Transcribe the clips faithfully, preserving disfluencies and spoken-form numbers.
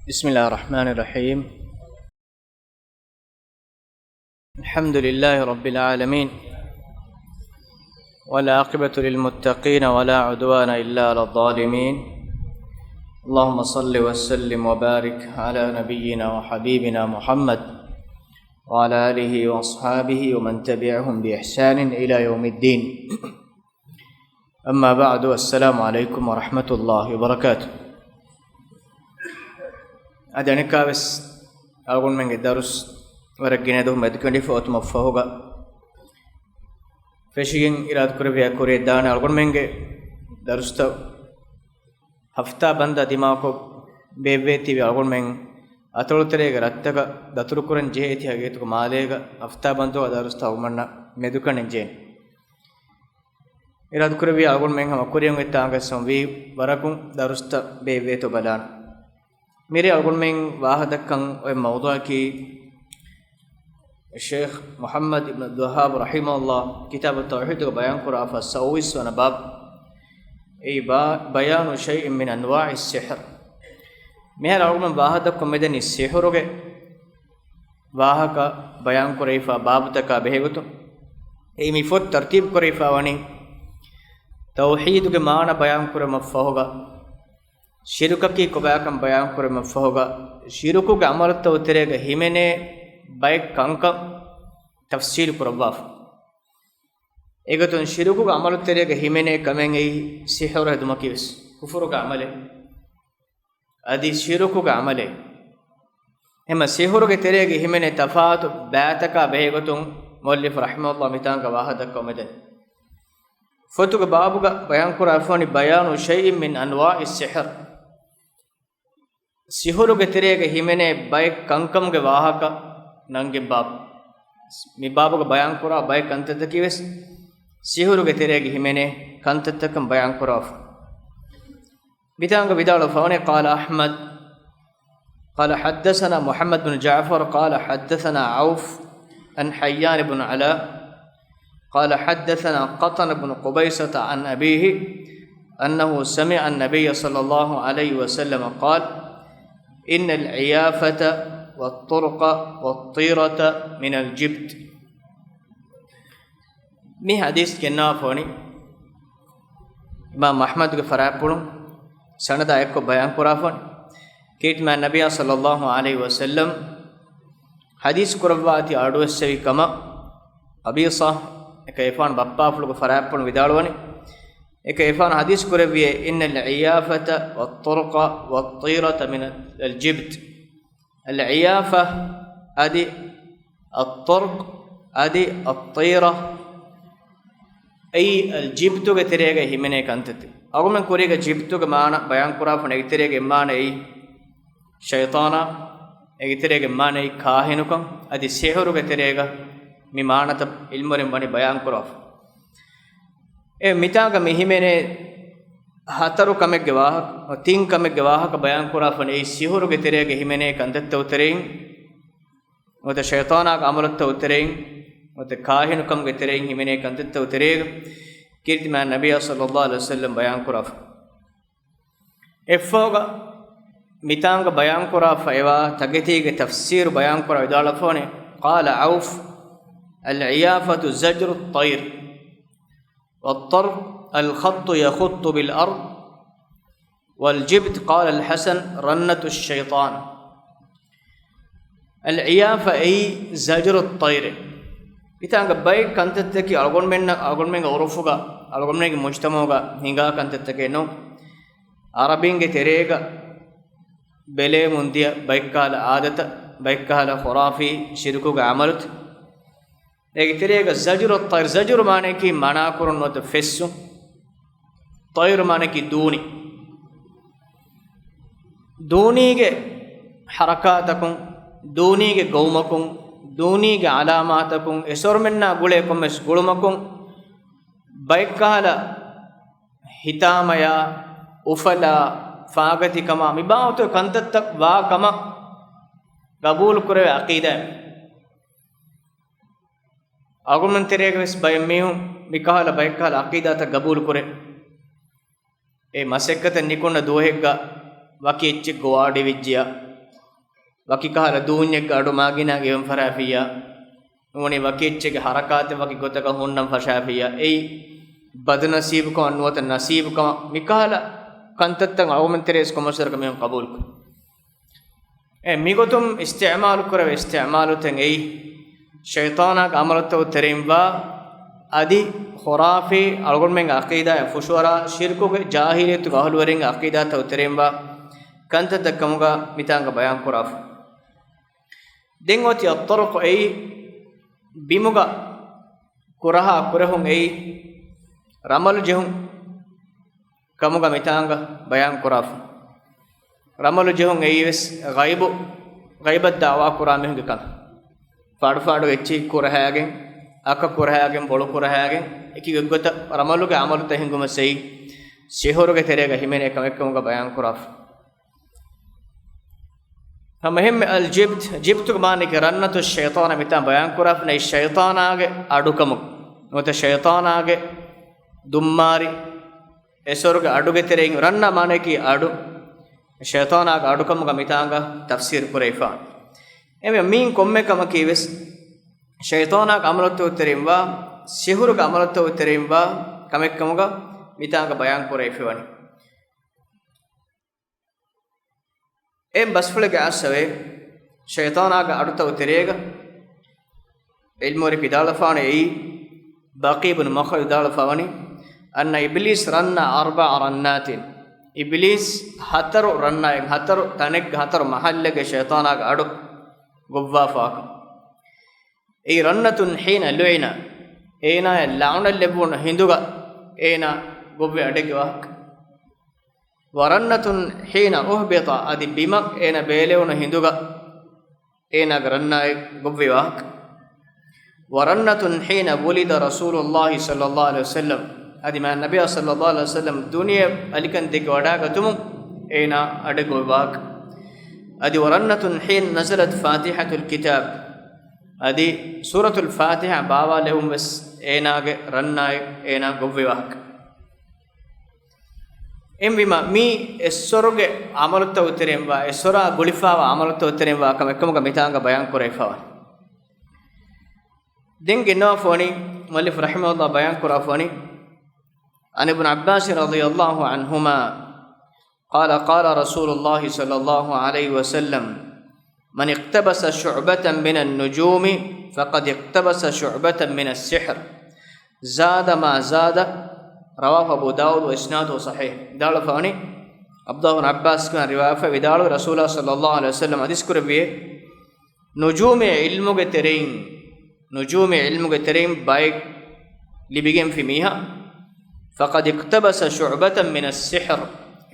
بسم الله الرحمن الرحيم. الحمد لله رب العالمين، والعاقبة للمتقين، ولا عدوان إلا على الظالمين. اللهم صل وسلم وبارك على نبينا وحبيبنا محمد وعلى آله وأصحابه ومن تبعهم بإحسان إلى يوم الدين. أما بعد، السلام عليكم ورحمة الله وبركاته. އަދި އަނެއްކާވެސް އަޅުގަނޑުމެންގެ ދަރުސް ވަރަށް ގިނަ ދުވަހު މެދުކެނޑިފަ އޮތުމަށްފަހުގަ ފެށިގެން އިރާދަކުރެއްވިއްޔާ ކުރިއަށްދާނެ އަޅުގަނޑުމެންގެ ދަރުސްތައް ހަފްތާ ބަންދާ ދިމާކޮށް ބޭއްވޭތީވެ އަޅުގަނޑުމެން އަތޮޅުތެރޭގެ ރަށްތަކަށް ދަތުރުކުރަން ޖެހޭތީ ހަގީގަތުގަ މާލޭގަ ހަފްތާ ބަންދުގަ ދަރުސްތައް އަޅުގަނޑަށް މެދުކަނޑަން ޖެހެން. އިރާދަކުރެއްވިއްޔާ އަޅުގަނޑުމެން ހަމަ ކުރިއަށް އޮތްތާނގަސް ވީ ވަރަކުން ދަރުސްތައް ބޭއްވޭތޯ ބަލާނަން. މިރޭ އަޅުގަނޑުމެން ވާހަކަދައްކަން އޮތް މައުޟޫޢަކީ، ޝޭޚް މުޙައްމަދު އިބްނު އަބްދުލް ވައްހާބު ރަޙިމަހުﷲ ކިތާބު ތައުޙީދުގަ ބަޔާންކުރާފަ ސައުވީސް ވަނަ ބާބު. އެއީ ބަ-، بيان شيء من أنواع السحر. މިހާރު އަޅުގަނޑުމެން ވާހަކަދައްކަމުން މިދަނީ ސިޙުރުގެ ވާހަކަ ބަޔާންކުރެވިފާ ބާބުތަކާ ބެހޭގޮތުން. އެއީ މި ފޮތް ތަރުތީބު ކުރެވިފާވަނީ ތައުޙީދުގެ މާނަ ބަޔާންކުރުމަށްފަހުގަ، ޝިރުކަކީ ކޮބާކަން ބަޔާންކުރުމަށްފަހުގަ، ޝިރުކުގެ ޢަމަލުތައް ތެރޭގަ ހިމެނޭ ބައެއް ކަންކަން ތަފްޞީލު ކުރައްވާފަ. އެގޮތުން ޝިރުކުގެ ޢަމަލު ތެރޭގަ ހިމެނޭ ކަމެއް އެއީ ސިޙުރު ހެދުމަކީވެސް ކުފުރުގެ ޢަމަލެއް. އަދި ޝިރުކުގެ ޢަމަލެއް. އެހެންމަ ސިޙުރުގެ ތެރޭގަ ހިމެނޭ ތަފާތު ބައިތަކާ ބެހޭގޮތުން މުއައްލިފު ރަޙިމަހުﷲ މިތާނގަ ވާހަކަ ދައްކަމުން މިދަނީ. ފޮތުގެ ބާބުގަ ބަޔާންކުރާފަވަނީ بيان شيء من أنواع السحر. ސިޙުރުގެ ތެރޭގަ ހިމެނޭ ބައެއް ކަންކަމުގެ ވާހަކަ ނަންގިން ބާބު. މި ބާބުގަ ބަޔާންކުރާ ބައެއް ކަންތައްތަކީވެސް ސިޙުރުގެ ތެރޭގަ ހިމެނޭ ކަންތައްތަކަން ބަޔާންކުރާފަ. މިތާނގަ ވިދާޅުވެފަވަނީ، قال أحمد، قال حدثنا محمد بن جعفر، قال حدثنا عوف عن حيان بن علاء، قال حدثنا قطن بن قبيصة عن أبيه أنه سمع النبي صلى الله عليه وسلم قال: إن العيافة والطرق والطيرة من الجبت. މި ޙަދީޘް ގެންނާފަވަނީ އިމާމް އަޙްމަދުގެ ފަރާތްޕުޅުން ސަނަދާ އެއްކޮށް ބަޔާންކުރާފަވަނީ، ކީރިތި މާތް ނަބިއްޔާ ޞައްލައްލާހު ޢަލައިހި ވަސައްލަމް ޙަދީޘް ކުރައްވާތީ އަޑުއެއްސެވި ކަމަށް ޤަބީޞާ އެކަލޭގެފާނު ބައްޕާފުޅުގެ ފަރާތްޕުޅުން ވިދާޅުވަނީ، އެކަލޭގެފާނު ޙަދީޘް ކުރެއްވިއޭ، إن العيافة والطرق والطيرة من الجبت. އަލްޢިޔާފަ އަދި އައްޠަރްޤު އަދި އައްޠީރަ އެއީ އަލްޖިބްތުގެ ތެރޭގައި ހިމެނޭ ކަންތައްތައް. އަޅުގަނޑުމެން ކުރީގަ ޖިބްތުގެ މާނަ ބަޔާންކުރާފަ އޭގެ ތެރޭގަ އެއްމާނައީ ޝައިޠާނާ، އޭގެ ތެރޭގަ އެއްމާނައީ ކާހިނުކަން، އަދި ސިޙުރުގެ ތެރޭގަ މި މާނަތައް ޢިލްމުވެރިން ވަނީ ބަޔާންކުރާފަ. އެ މިތާގަ މި ހިމެނޭ ހަތަރު ކަމެއްގެ ވާހަކަ، ތިން ކަމެއްގެ ވާހަކަ ބަޔާންކުރާފަ އެއީ ސިޙުރުގެ ތެރޭގަ ހިމެނޭ ކަންތައްތައް ތެރެއިން، ނުވަތަ ޝައިޠާނާގެ ޢަމަލުތައް ތެރެއިން، ނުވަތަ ކާހިނުކަމުގެ ތެރެއިން ހިމެނޭ ކަންތައްތައް ތެރޭގަ ކީރިތި މާތް ނަބިއްޔާ ޞައްލައްލާހު ޢަލައިހި ވަސައްލަމް ބަޔާންކުރާފަ. އެއްފަހުގަ މިތާނގަ ބަޔާންކުރާފައިވާ ތަކެތީގެ ތަފްސީރު ބަޔާންކުރާ ވިދާޅުވެފަވަނީ، قال عوف: العيافة زجر الطير، والطرق الخط يخط بالأرض، والجبت قال الحسن رنة الشيطان. އަލްޢިޔާފަ އެއީ ޒަޖްރު އައްޠައިރެއް. މިތާނގަ ބައެއް ކަންތައްތަކީ އަޅުގަނޑުމެންނަށް، އަޅުގަނޑުމެންގެ ޢުރުފުގަ، އަޅުގަނޑުމެންގެ މުޖްތަމަޢުގަ ހިނގާ ކަންތައްތަކެއް ނޫން. ޢަރަބިންގެ ތެރޭގަ ބެލެވެމުން ދިޔަ ބައެއްކަހަލަ ޢާދަތައް، ބައެއްކަހަލަ ޚުރާފީ ޝިރުކުގެ ޢަމަލުތައް. އޭގެ ތެރޭގަ ޒަޖުރު އައްޠައިރު، ޒަޖުރު މާނައަކީ މަނާކުރުން ނުވަތަ ފެއްސުން. ޠައިރު މާނައަކީ ދޫނި. ދޫނީގެ ޙަރަކާތަކުން، ދޫނީގެ ގޮވުމަކުން، ދޫނީގެ ޢަލާމާތަކުން، އެސޮރުމެންނާ ގުޅޭ ކޮންމެސް ގުޅުމަކުން، ބައެއްކަހަލަ ހިތާމަޔާ، އުފަލާ، ފާގަތިކަމާ މިބާވަތުގެ ކަންތައްތައް ވާ ކަމަށް ގަބޫލުކުރެވޭ ޢަޤީދާއެއް. އަޅުގަނޑުމެން ތެރޭގަވެސް ބައެއް މީހުން މިކަހަލަ ބައެއްކަހަލަ ޢަޤީދާތައް ގަބޫލުކުރޭ. އެ މަސައްކަތަށް ނިކުންނަ ދުވަހެއްގަ ވަކި އެއްޗެއްގަ ވާޑިވެއްޖިޔާ، ވަކި ކަހަލަ ދޫންޏެއްގަ އަޑު މާގިނަ ގެވެން ފަށާފިއްޔާ، ނޫނީ ވަކި އެއްޗެއްގެ ހަރަކާތެއް ވަކި ގޮތަކަށް ހުންނަން ފަށާފިއްޔާ، އެއީ ބަދުނަސީބުކަމަށް ނުވަތަ ނަސީބުކަމަށް، މިކަހަލަ ކަންތައްތައް އަޅުގަނޑުމެން ތެރޭސް ކޮންމެސްވަރަކަށް މީހުން ޤަބޫލުކުރޭ. އެ މިގޮތުން އިސްތިޢުމާލު ކުރެވޭ އިސްތިޢުމާލުތައް އެއީ، ޝައިޠާނާގެ ޢަމަލުތައް ތެރެއިންވާ، އަދި ޚުރާފީ އަޅުގަނޑުމެންގެ ޢަޤީދާއަށް ފުށުއަރާ، ޝިރްކުގެ ޖާހިލިއްޔަތުގެ އަހުލުވެރިންގެ ޢަޤީދާތައް ތެރެއިންވާ ކަންތައްތައް ކަމުގަ މިތާނގަ ބަޔާން ކުރާފަ. ދެން އޮތީ އައްޠަރުޤު އެއީ، ބިމުގަ ކުރަހާ ކުރެހުން އެއީ، ރަމަލު ޖެހުން ކަމުގަ މިތާނގަ ބަޔާން ކުރާފަ. ރަމަލު ޖެހުން އެއީވެސް ޣައިބު، ޣައިބަށް ދަޢުވާ ކުރާ މީހުންގެ ކަން. ފާޑު ފާޑު އެއްޗިހި ކުރަހައިގެން، އަކަ ކުރަހައިގެން، ބޮޅު ކުރަހައިގެން، އެކި ގޮތްގޮތަށް ރަމަލުގެ ޢަމަލުތައް ހިނގުމަށް އެއީ، ސިޙުރުގެ ތެރޭގަ ހިމެނޭ ކަމެއްކަމުގަ ބަޔާން ކުރާފަ. ހަމަ އެހެންމެ އަލްޖިބްތު، ޖިބްތުގެ މާނައަކީ ރަންނަތު ޝައިޠާނާ މިތާ ބަޔާން ކުރާފަ އެއީ ޝައިޠާނާގެ އަޑުކަމު. ނުވަތަ ޝައިޠާނާގެ ދުންމާރި، އެސޮރުގެ އަޑުގެ ތެރެއިން ރަންނަ މާނައަކީ އަޑު، ޝައިޠާނާގެ އަޑުކަމުގަ މިތާނގަ ތަފްސީރު ކުރެވިފާނެ. އެމެ މީން ކޮންމެ ކަމަކީ ވެސް ޝައިޠާނާގެ ޢަމަލުތައް ތެރެއިންވާ، ސިޙުރުގެ ޢަމަލުތައް ތެރެއިންވާ ކަމެއްކަމުގަ މިތާނގަ ބަޔާން ކުރެވިފަވަނީ. އެ ބަސްފުޅެއްގެ އަސްސަވޭ، ޝައިޠާނާގެ އަޑުތައް ތެރޭގަ ޢިލްމުވެރި ވިދާޅުވެފާނެ އެއީ، ބަޤީ ބުނު މަޚްރަޖު ވިދާޅުވެފާވަނީ، أن إبليس رن أربع رنات. އިބްލީސް ހަތަރު ރަންނާއެއް، ހަތަރު ތަނެއްގެ، ހަތަރު މަޙައްލެއްގެ ޝައިޠާނާގެ އަޑު ގޮއްވާފާކަން. أي رنة حين لعن، އޭނާޔަށް ލަޢުނަތް ލެއްވުނު ހިނދުގަ އޭނާ ގޮއްވި އަޑެއްގެ ވާހަކަ. ورنة حين أهبط، އަދި ބިމަށް އޭނަ ބޭލެވުނު ހިނދުގަ އޭނާގެ ރަންނާއެއް ގޮއްވި ވާހަކަ. ورنة حين ولد رسول الله صلى الله عليه وسلم، އަދި މާތް ނަބިއްޔާ ޞައްލައްލާހު ޢަލައިހި ވަސައްލަމް ދުނިޔެ އަލިކަން ދެކި ވަޑާގަތުމުން އޭނާ އަޑެއް ގޮއްވި ވާހަކަ. އަދި ورنة حين نزلت فاتحة الكتاب، އަދި ސޫރަތުލް ފާތިޙާ ބާވާލެވުން ވެސް އޭނާގެ ރަންނާއެއް އޭނާ ގޮއްވި ވާހަކަ. އެހެންވީމަ، މީ އެއްސޮރުގެ ޢަމަލުތައް ތެރެއިންވާ، އެއްސޮރާ ގުޅިފާވާ ޢަމަލުތައް ތެރެއިންވާ ކަމެއްކަމުގަ މިތާނގަ ބަޔާން ކުރެވިފަވަނީ. ދެން ގެންނަވާފަވަނީ، މުއައްލިފު ރަޙިމަހުﷲ ބަޔާން ކުރާފަވަނީ، عن ابن عباس رضي الله عنهما قال قال رسول الله صلى الله عليه وسلم من اقتبس شعبة من النجوم فقد اقتبس شعبة من السحر زاد ما زاد رواه أبو داود وإسناده صحيح. ވިދާޅުވެފަވަނީ، ޢަބްދުﷲ ބިން ޢައްބާސްގެ ރިވާޔަތް، ވިދާޅުވި، ރަސޫލާ ޞައްލައްލާހު ޢަލައިހި ވަސައްލަމް ޙަދީޘް ކުރެއްވިއޭ، ނުޖޫމީ ޢިލްމުގެ ތެރެއިން، ނުޖޫމީ ޢިލްމުގެ ތެރެއިން ބައެއް ލިބިގެންފި މީހާ، فقد اقتبس شعبة من السحر،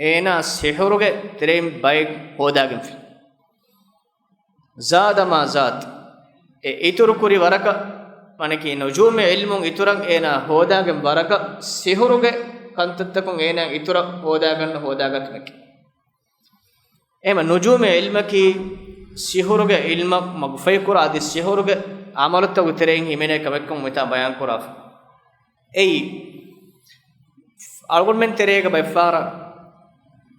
އޭނާ ސިޙުރުގެ ތެރެއިން ބައެއް ހޯދާގެންފި. زاد ما زاد، އެ އިތުރު ކުރި ވަރަކަށް، ވަނަކީ ނުޖޫމީ ޢިލްމުން އިތުރަށް އޭނާ ހޯދާގެން ވަރަކަށް، ސިޙުރުގެ ކަންތައްތަކުން އޭނާ އިތުރަށް ހޯދާގަންނަ ހޯދާގަތުމެކޭ. އެހެންވީމަ، ނުޖޫމީ ޢިލްމަކީ ސިޙުރުގެ ޢިލްމަށް މަގުފަހިކުރާ، އަދި ސިޙުރުގެ ޢަމަލުތަކުގެ ތެރެއިން ހިމެނޭ ކަމެއްކަމަށް މިތާ ބަޔާން ކުރާފަ. އެއީ، އަޅުގަނޑުމެން ތެރޭގަ ބައެއްފަހަރަށް،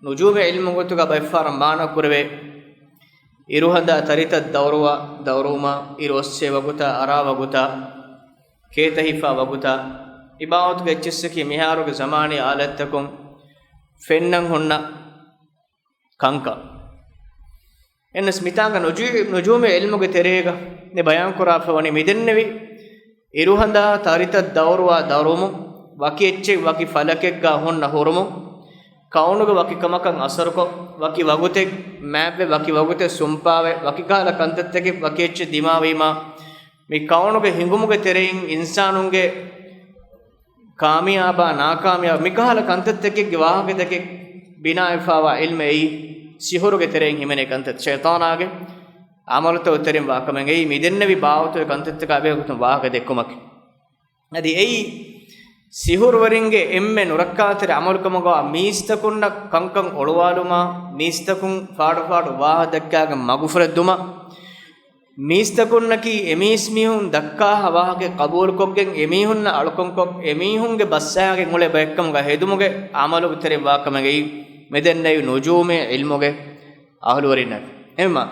ނުޖޫމީ ޢިލްމު ގޮތުގަ ބައެއްފަހަރަށް މާނަ ކުރެވޭ، އިރުހަނދާ ތަރިތައް ދައުރުވާ ދައުރުވުމާ، އިރު އޮއްސޭ ވަގުތާ އަރާ ވަގުތާ، ކޭތަ ހިފާ ވަގުތާ، އެ ބާވަތުގެ އެއްޗިއްސަކީ މިހާރުގެ ޒަމާނީ އާލަތްތަކުން ފެންނަން ހުންނަ ކަންކަން. އެހެނަސް މިތާނގަ ނުޖޫ-، ނުޖޫމީ ޢިލްމުގެ ތެރޭގަ މި ބަޔާން ކުރާފަ ވަނީ މިދެންނެވި އިރުހަނދާ ތަރިތައް ދައުރުވާ ދައުރުވުމުން، ވަކި އެއްޗެއް ވަކި ފަލަކެއްގަ ހުންނަ ހުރުމުން، ކައުނުގެ ވަކި ކަމަކަށް އަސަރުކޮށް، ވަކި ވަގުތެއް މާތްވެ، ވަކި ވަގުތެއް ސުންޕާވެ، ވަކި ކަހަލަ ކަންތައްތަކެއް ވަކި އެއްޗެއް ދިމާވީމާ، މި ކައުނުގެ ހިނގުމުގެ ތެރެއިން އިންސާނުންގެ ކާމިޔާބާ ނާކާމިޔާބު މިކަހަލަ ކަންތައްތަކެއްގެ ވާހަކަތަކެއް ބިނާވެފާވާ ޢިލްމެއް އެއީ، ސިޙުރުގެ ތެރެއިން ހިމެނޭ ކަންތައް، ޝައިޠާނާގެ ޢަމަލުތައް ތެރެއިން ވާ ކަމެއް އެއީ، މިދެންނެވި ބާވަތުގެ ކަންތައްތަކާ ބެހޭގޮތުން ވާހަކަ ދެއްކުމަކީ. އަދި އެއީ، ސިޙުރުވެރިންގެ އެންމެ ނުރައްކާތެރި ޢަމަލުކަމުގަ މީސްތަކުންނަށް ކަންކަން އޮޅުވާލުމާ، މީސްތަކުން ފާޑުފާޑު ވާހަކަ ދައްކާގެން މަގުފުރެއްދުމަށް، މީސްތަކުންނަކީ އެމީސްމީހުން ދައްކާ ވާހަކަ ޤަބޫލުކޮށްގެން، އެމީހުންނަށް އަޅުކަންކޮށް، އެމީހުންގެ ބަސްއަހާގެން އުޅޭ ބައެއްކަމުގަ ހެދުމުގެ ޢަމަލުގެ ތެރެއިން ވާކަމެއްގައި މިދެންނެވި ނުޖޫމީ ޢިލްމުގެ އަހުލުވެރިންނަކީ. އެހެންވީމަ،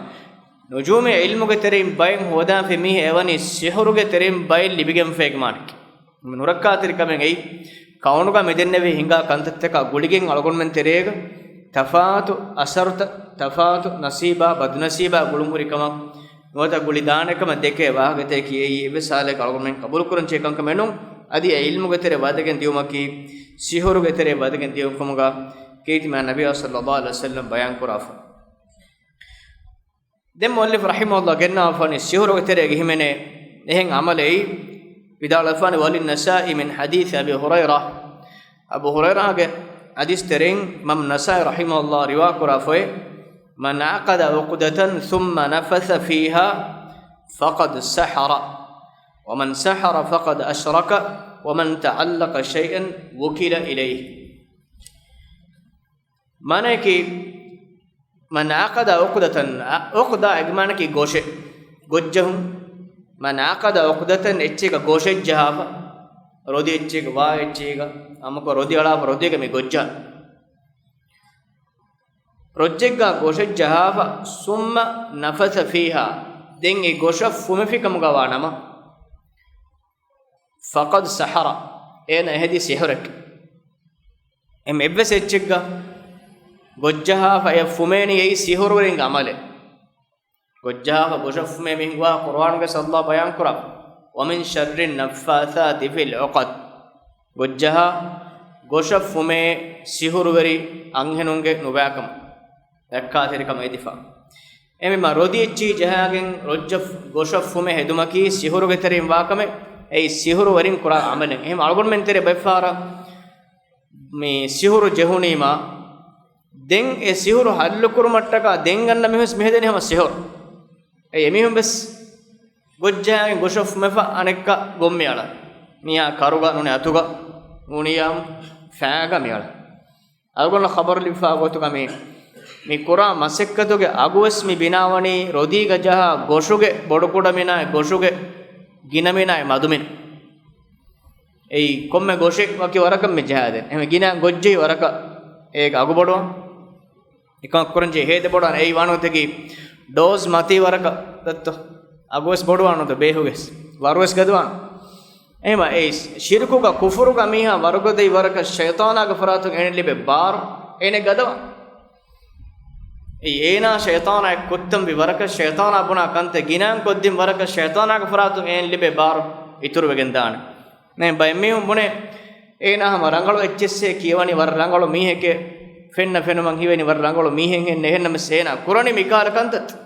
ނުޖޫމީ ޢިލްމުގެ ތެރެއިން ބައެއް ހޯދާފި މީހެއް އެވަނީ ސިހުރުގެ ތެރެއިން ބައެއް ލިބިގެންފައިގެ މާނައެކޭ. ނުރައްކާތެރިކަމެއް އެއީ، ކައުނުގަ މިދެންނެވި ހިނގާ ކަންތައްތަކާ ގުޅިގެން އަޅުގަނޑުމެން ތެރޭގަ ތަފާތު އަސަރުތައް، ތަފާތު ނަސީބާ ބަދުނަސީބާ ގުޅުންހުރި ކަމަށް ނުވަތަ ގުޅިދާނެ ކަމަށް ދެކޭ ވާހަކަތަކަކީ އެއީ އެއްވެސް ހާލެއްގަ އަޅުގަނޑުމެން ޤަބޫލުކުރަން ޖެހޭ ކަންކަމެއް ނޫން. އަދި އެ ޢިލްމުގެ ތެރެ ވަދެގެން ދިޔުމަކީ ސިހުރުގެ ތެރެ ވަދެގެން ދިޔުން ކަމުގަ ކީރިތި މާތް ނަބިއްޔާ ޞައްލައްލާހު ޢަލައިހި ވަސައްލަމް ބަޔާން ކުރާފަ. ދެން މުއައްލިފު ރަޙިމަހުﷲ ގެންނާފާނީ ސިހުރުގެ ތެރޭގެ އެހެން އަމަލެއް ވިދާޅުވެފާނީ، وللنسائي من حديث أبي هريرة، އަބޫ ހުރައިރާގެ ޙަދީޘް ތެރެއިން އިމާމް ނަސާއީ ރަޙިމަހުﷲ ރިވާ ކުރާފައި، من عقد عقدة ثم نفث فيها فقد سحر، ومن سحر فقد أشرك، ومن تعلق شيئا وكل إليه. މާނައަކީ، من عقد عقدة، ޢުޤްދާ އޭގެ މާނައަކީ ގޮށެއް، ގޮށްޖެހުން. من عقد عقدة، އެއްޗެއްގަ ގޮށެއް ޖަހާފަ، ރޮދި އެއްޗެއްގަ، ވާ އެއްޗެއްގަ، އަމަކޮށް ރޮދި އަޅާފަ، ރޮދިއެއްގަ މި ގޮށްޖަހާ. ރޮއްޖެއްގަ ގޮށެއް ޖަހާފަ، ثم نفث فيها، ދެން އެ ގޮށަށް ފުމެފި ކަމުގަ ވާ ނަމަ، فقد سحر، އޭނަ އެހެދީ ސިހުރެއް. އެމް އެއްވެސް އެއްޗެއްގަ ގޮށްޖަހާފަ އެ ފުމޭނީ އެއީ ސިހުރުވެރިންގެ އަމަލެއް. ގޮށްޖަހާފަ ގޮށަށް ފުމޭ މީހުން ގޮވާ ޤުރުއާނުގައި ﷲ ބަޔާން ކުރާ، ومن شر النفاثات في العقد. ގޮށްޖަހާ ގޮށަށް ފުމޭ ސިހުރުވެރި އަންހެނުންގެ ނުބައިކަމަށް ރައްކާތެރިކަމަށް އެދިފަ. އެމެ މަ ރޮދި އެއްޗިހި ޖަހާގެން ރޮއްޖަށް ގޮށަށް ފުމެ ހެދުމަކީ ސިހުރުގެ ތެރެއިން ވާކަމެއް، އެއީ ސިހުރުވެރިން ކުރާ އަމަލެއް. އެހެން އަޅުގަނޑުމެން ތެރޭ ބައެއްފަހަރަށް މި ސިހުރު ޖެހުނީމާ، ދެން އެ ސިހުރު ހައްލުކުރުމަށްޓަކާ ދެން އަންނަ މީހުން މިހެދެނީ ހަމަ ސިހުރު. އެ އެމީހުން ވެސް ގޮށްޖަހާގެން ގޮށަށް ފުމެފަ އަނެއްކާ ގޮށް މިއަޅާ. މިއާ ކަރުގަ ނޫނީ އަތުގަ ނޫނިޔާމު ފައިގަ މިއަޅާ. އަޅުގަނޑު ޚަބަރު ލިބިފާ ގޮތުގަ މި، މި ކުރާ މަސައްކަތުގެ އަގުވެސް މި ބިނާވަނީ ރޮދީގަ ޖަހާ ގޮށުގެ ބޮޑުކުޑަމިނާއި ގޮށުގެ ގިނަމިނާއި މަދުމިނަ. އެއީ ކޮންމެ ގޮށެއް ވަކި ވަރަކަށް މި ޖަހާދޭން. އެހެން ގިނަ ގޮށްޖެހި ވަރަކަށް އޭގެ އަގު ބޮޑުވާން. އެކަމަށް ކުރަންޖެހޭ ހޭދަ ބޮޑުވާން. އެއީ ވާނުތަކީ ޑޯޒް މަތީ ވަރަކަށް ދައްތޯ. އަގުވެސް ބޮޑުވާނުތަ ބޭހުގެސް. ވަރުވެސް ގަދަވާން. އެހެމަ އެ ޝިރުކުގަ ކުފުރުގަ މީހާ ވަރުގަދައި ވަރަކަށް ޝައިޠާނާގެ ފަރާތުން އޭނަ ލިބޭ ބާރު އޭނަ ގަދަވާން. އެއީ އޭނާ ޝައިޠާނާ އެއް ކޮށްތަންވި ވަރަކަށް، ޝައިޠާނާ ބުނާ ކަންތައް ގިނައިން ކޮށްދިން ވަރަކަށް، ޝައިޠާނާގެ ފަރާތުން އޭނަ ލިބޭ ބާރު އިތުރުވެގެން ދާނެ. ނޭ ބައެއް މީހުން ބުނޭ، އޭނާ ހަމަ ރަނގަޅު އެއްޗެއްސޭ ކިޔަވަނީ ވަރަށް ރަނގަޅު މީހެކޭ، ފެންނަ ފެނުމަށް ހީވަނީ ވަރަށް ރަނގަޅު މީހެއްހެން ނޭ، އެހެންނަމަސް އޭނާ ކުރަނީ މިކަހަލަ ކަންތައްތައް.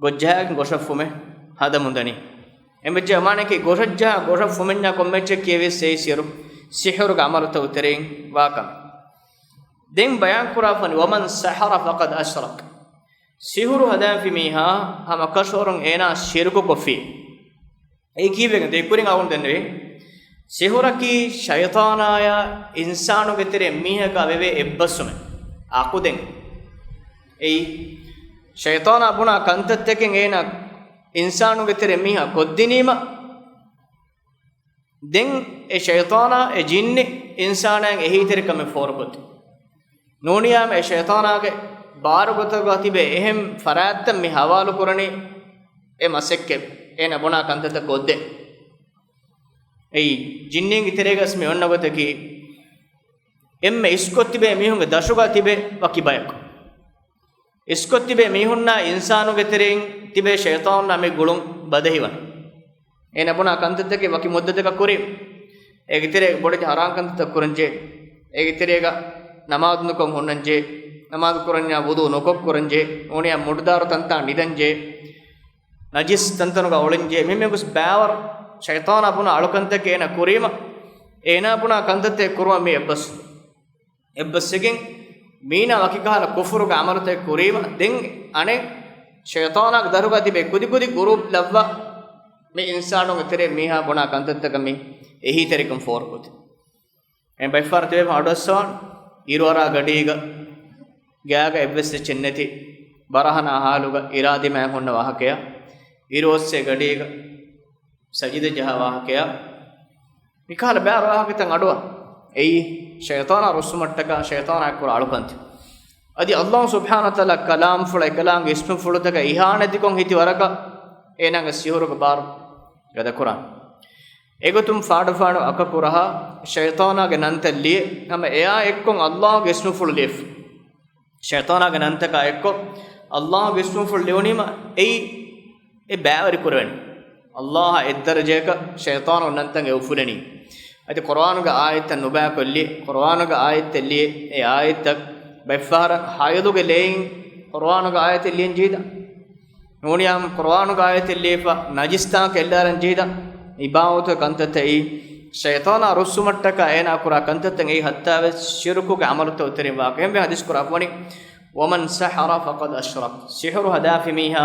ގޮށްޖަހާގެން ގޮށަށް ފުމެ ހަދަމުންދަނީ. އެމެއްޗެއް މާނައަކީ ގޮށަށްޖަހާ ގޮށަށް ފުމެންޏާ ކޮންމެއްޗެއް ކިޔެވިޔަސް އެއީ ސިހުރު، ސިހުރުގެ އަމަލުތައް ތެރެއިން ވާކަމެއް. ދެން ބަޔާން ކުރާފަނި، ومن سحر فقد أشرك. ސިހުރު ހަދާފި މީހާ ހަމަ ކަށަވަރުން އޭނާ ޝިރުކު ކޮށްފި. އެއީ ކީއްވެގެން ދޭ ކުރިން އަޅުގަނޑު ދެންނެވި؟ ސިހުރަކީ ޝައިޠާނާޔާ އިންސާނުގެ ތެރޭ މީހަކާ ވެވޭ އެއްބަސްވުމެއް، އަކުދެއް. އެއީ ޝައިޠާނާ ބުނާ ކަންތައްތަކެއް އޭނާ އިންސާނުގެ ތެރޭ މީހާ ކޮށްދިނީމަ، ދެން އެ ޝައިޠާނާ އެ ޖިންނި އިންސާނާއަށް އެހީތެރިކަމެއް ފޯރުކޮށްދޭ. ނޫނިޔާމެ އެ ޝައިޠާނާގެ ބާރުގަދަކޮށް ތިބޭ އެހެން ފަރާތްތައް މި ހަވާލުކުރަނީ އެ މަސައްކަތް އޭނަ ބުނާ ކަންތައްތައް ކޮށްދޭން. އެއީ ޖިންނީންގެ ތެރޭގަސް މި އޮންނަ ގޮތަކީ، އެންމެ އިސްކޮށް ތިބޭ މީހުންގެ ދަށުގަ ތިބޭ ވަކި ބަޔަކު. އިސްކޮށް ތިބޭ މީހުންނާ އިންސާނުގެ ތެރެއިން ތިބޭ ޝައިޠާނުންނާ މި ގުޅުން ބަދެހިވަން. އޭނަ ބުނާ ކަންތައްތަކެއް ވަކި މުއްދަތަކަށް ކުރީ. އޭގެ ތެރޭގަ ބޮޑެތި ހަރާން ކަންތައްތައް ކުރަންޖެހޭ. އޭގެ ތެރޭގަ ނަމާދު ނުކޮށް ހުންނަންޖެހޭ. ނަމާދު ކުރަންޏާ ވުޟޫ ނުކޮށް ކުރަންޖެހޭ. ނޫނިޔާ މުޑުދާރު ތަންތާން ނިދަންޖެހޭ. ނަޖިސް ތަންތަނުގަ އޮޅެންޖެހޭ. މި މިގޮސް ބާވަރު ޝައިޠާނާ ބުނާ އަޅުކަންތަކެއް އޭނަ ކުރީމަ، އޭނާ ބުނާ ކަންތައްތައް ކުރުމަށް މި އެއްބަސް. އެއްބަސްވެގެން މީނާ ވަކިކަހަލަ ކުފުރުގެ އަމަލުތައް ކުރީމަ، ދެން އަނެއް ޝައިޠާނާގެ ދަށުގަ ތިބޭ ކުދިކުދި ގުރޫޕް ލައްވާ މި އިންސާނުންގެ ތެރޭ މީހާ ބުނާ ކަންތައްތަކަށް މި އެހީތެރިކަން ފޯރުކޮށްދޭ. އެ ބައެއްފަހަރު ތިބޭފަ އަޑުއައްސަވާން، އިރުއަރާ ގަޑީގަ ގާގަ އެއްވެސް އެއްޗެއް ނެތި، ބަރަހަނާ ހާލުގަ އިރާދިމާއެއް ހުންނަ ވާހަކަޔާ، އިރުއޮއްސޭ ގަޑީގަ ސަޖިދަ ޖަހާ ވާހަކަޔާ، މިކަހަލަ ބާރު ވާހަކަތައް އަޑުއަ. އެއީ ޝައިޠާނާ ރުއްސުމަށްޓަކާ ޝައިޠާނާ ކުރާ އަޅުކަންތައް. އަދި އައްލާހު ސުބްޙާނަހު ވަތަޢާލާ ކަލާމްފުޅާ އެކަލާނގެ އިސްމުފުޅުތަކަށް އިހާނެތިކޮށް ހިތި ވަރަކަށް އޭނާގެ ސިހުރުގެ ބާރު ގަދަކުރާނެ. އެގޮތުން ފާޑުފާޑު އަކަކުރަހާ ޝައިޠާނާގެ ނަންތައް ލިޔެ، ހަމަ އެއާ އެއްކޮށް އައްލާހުގެ އިސްމުފުޅު ލިޔެފަ. ޝައިޠާނާގެ ނަންތަކާ އެއްކޮށް އައްލާހުގެ އިސްމުފުޅު ލިޔުނީމަ އެއީ އެ ބައިވެރި ކުރެވެން. އައްލާހާ އެއްދަރަޖައަކަށް ޝައިޠާނު ނަންތައް އެ އުފުލެނީ. އަދި ޤުރުއާނުގެ އާޔަތްތައް ނުބައިކޮށްލި، ޤުރުއާނުގެ އާޔަތްތައް ލިޔެ، އެ އާޔަތްތައް ބައެއްފަހަރަށް ހައިޟުގެ ލެއިން ޤުރުއާނުގެ އާޔަތެއް ލިޔަން ޖެހިދާނެ. ނޫނިއްޔާމު ޤުރުއާނުގެ އާޔަތެއް ލިޔެފަ ނަޖިސްތާކަށް އެއްލާލަން ޖެހިދާނެ. އިބާވަތުގެ ކަންތައްތައް އެއީ ޝައިޠާނާ ރުއްސުމަށްޓަކާ އޭނާ ކުރާ ކަންތައްތައް އެއީ ހައްތާވެސް ޝިރުކުގެ ޢަމަލުތައް އުތެރިން ވާކަށް. އެހެންވެ ޙަދީޘް ކުރާ ފުވަނީ، وَمَنْ سَحَرَ فَقَدْ أَشْرَكَ. ސިހުރު ހަދާފި މީހާ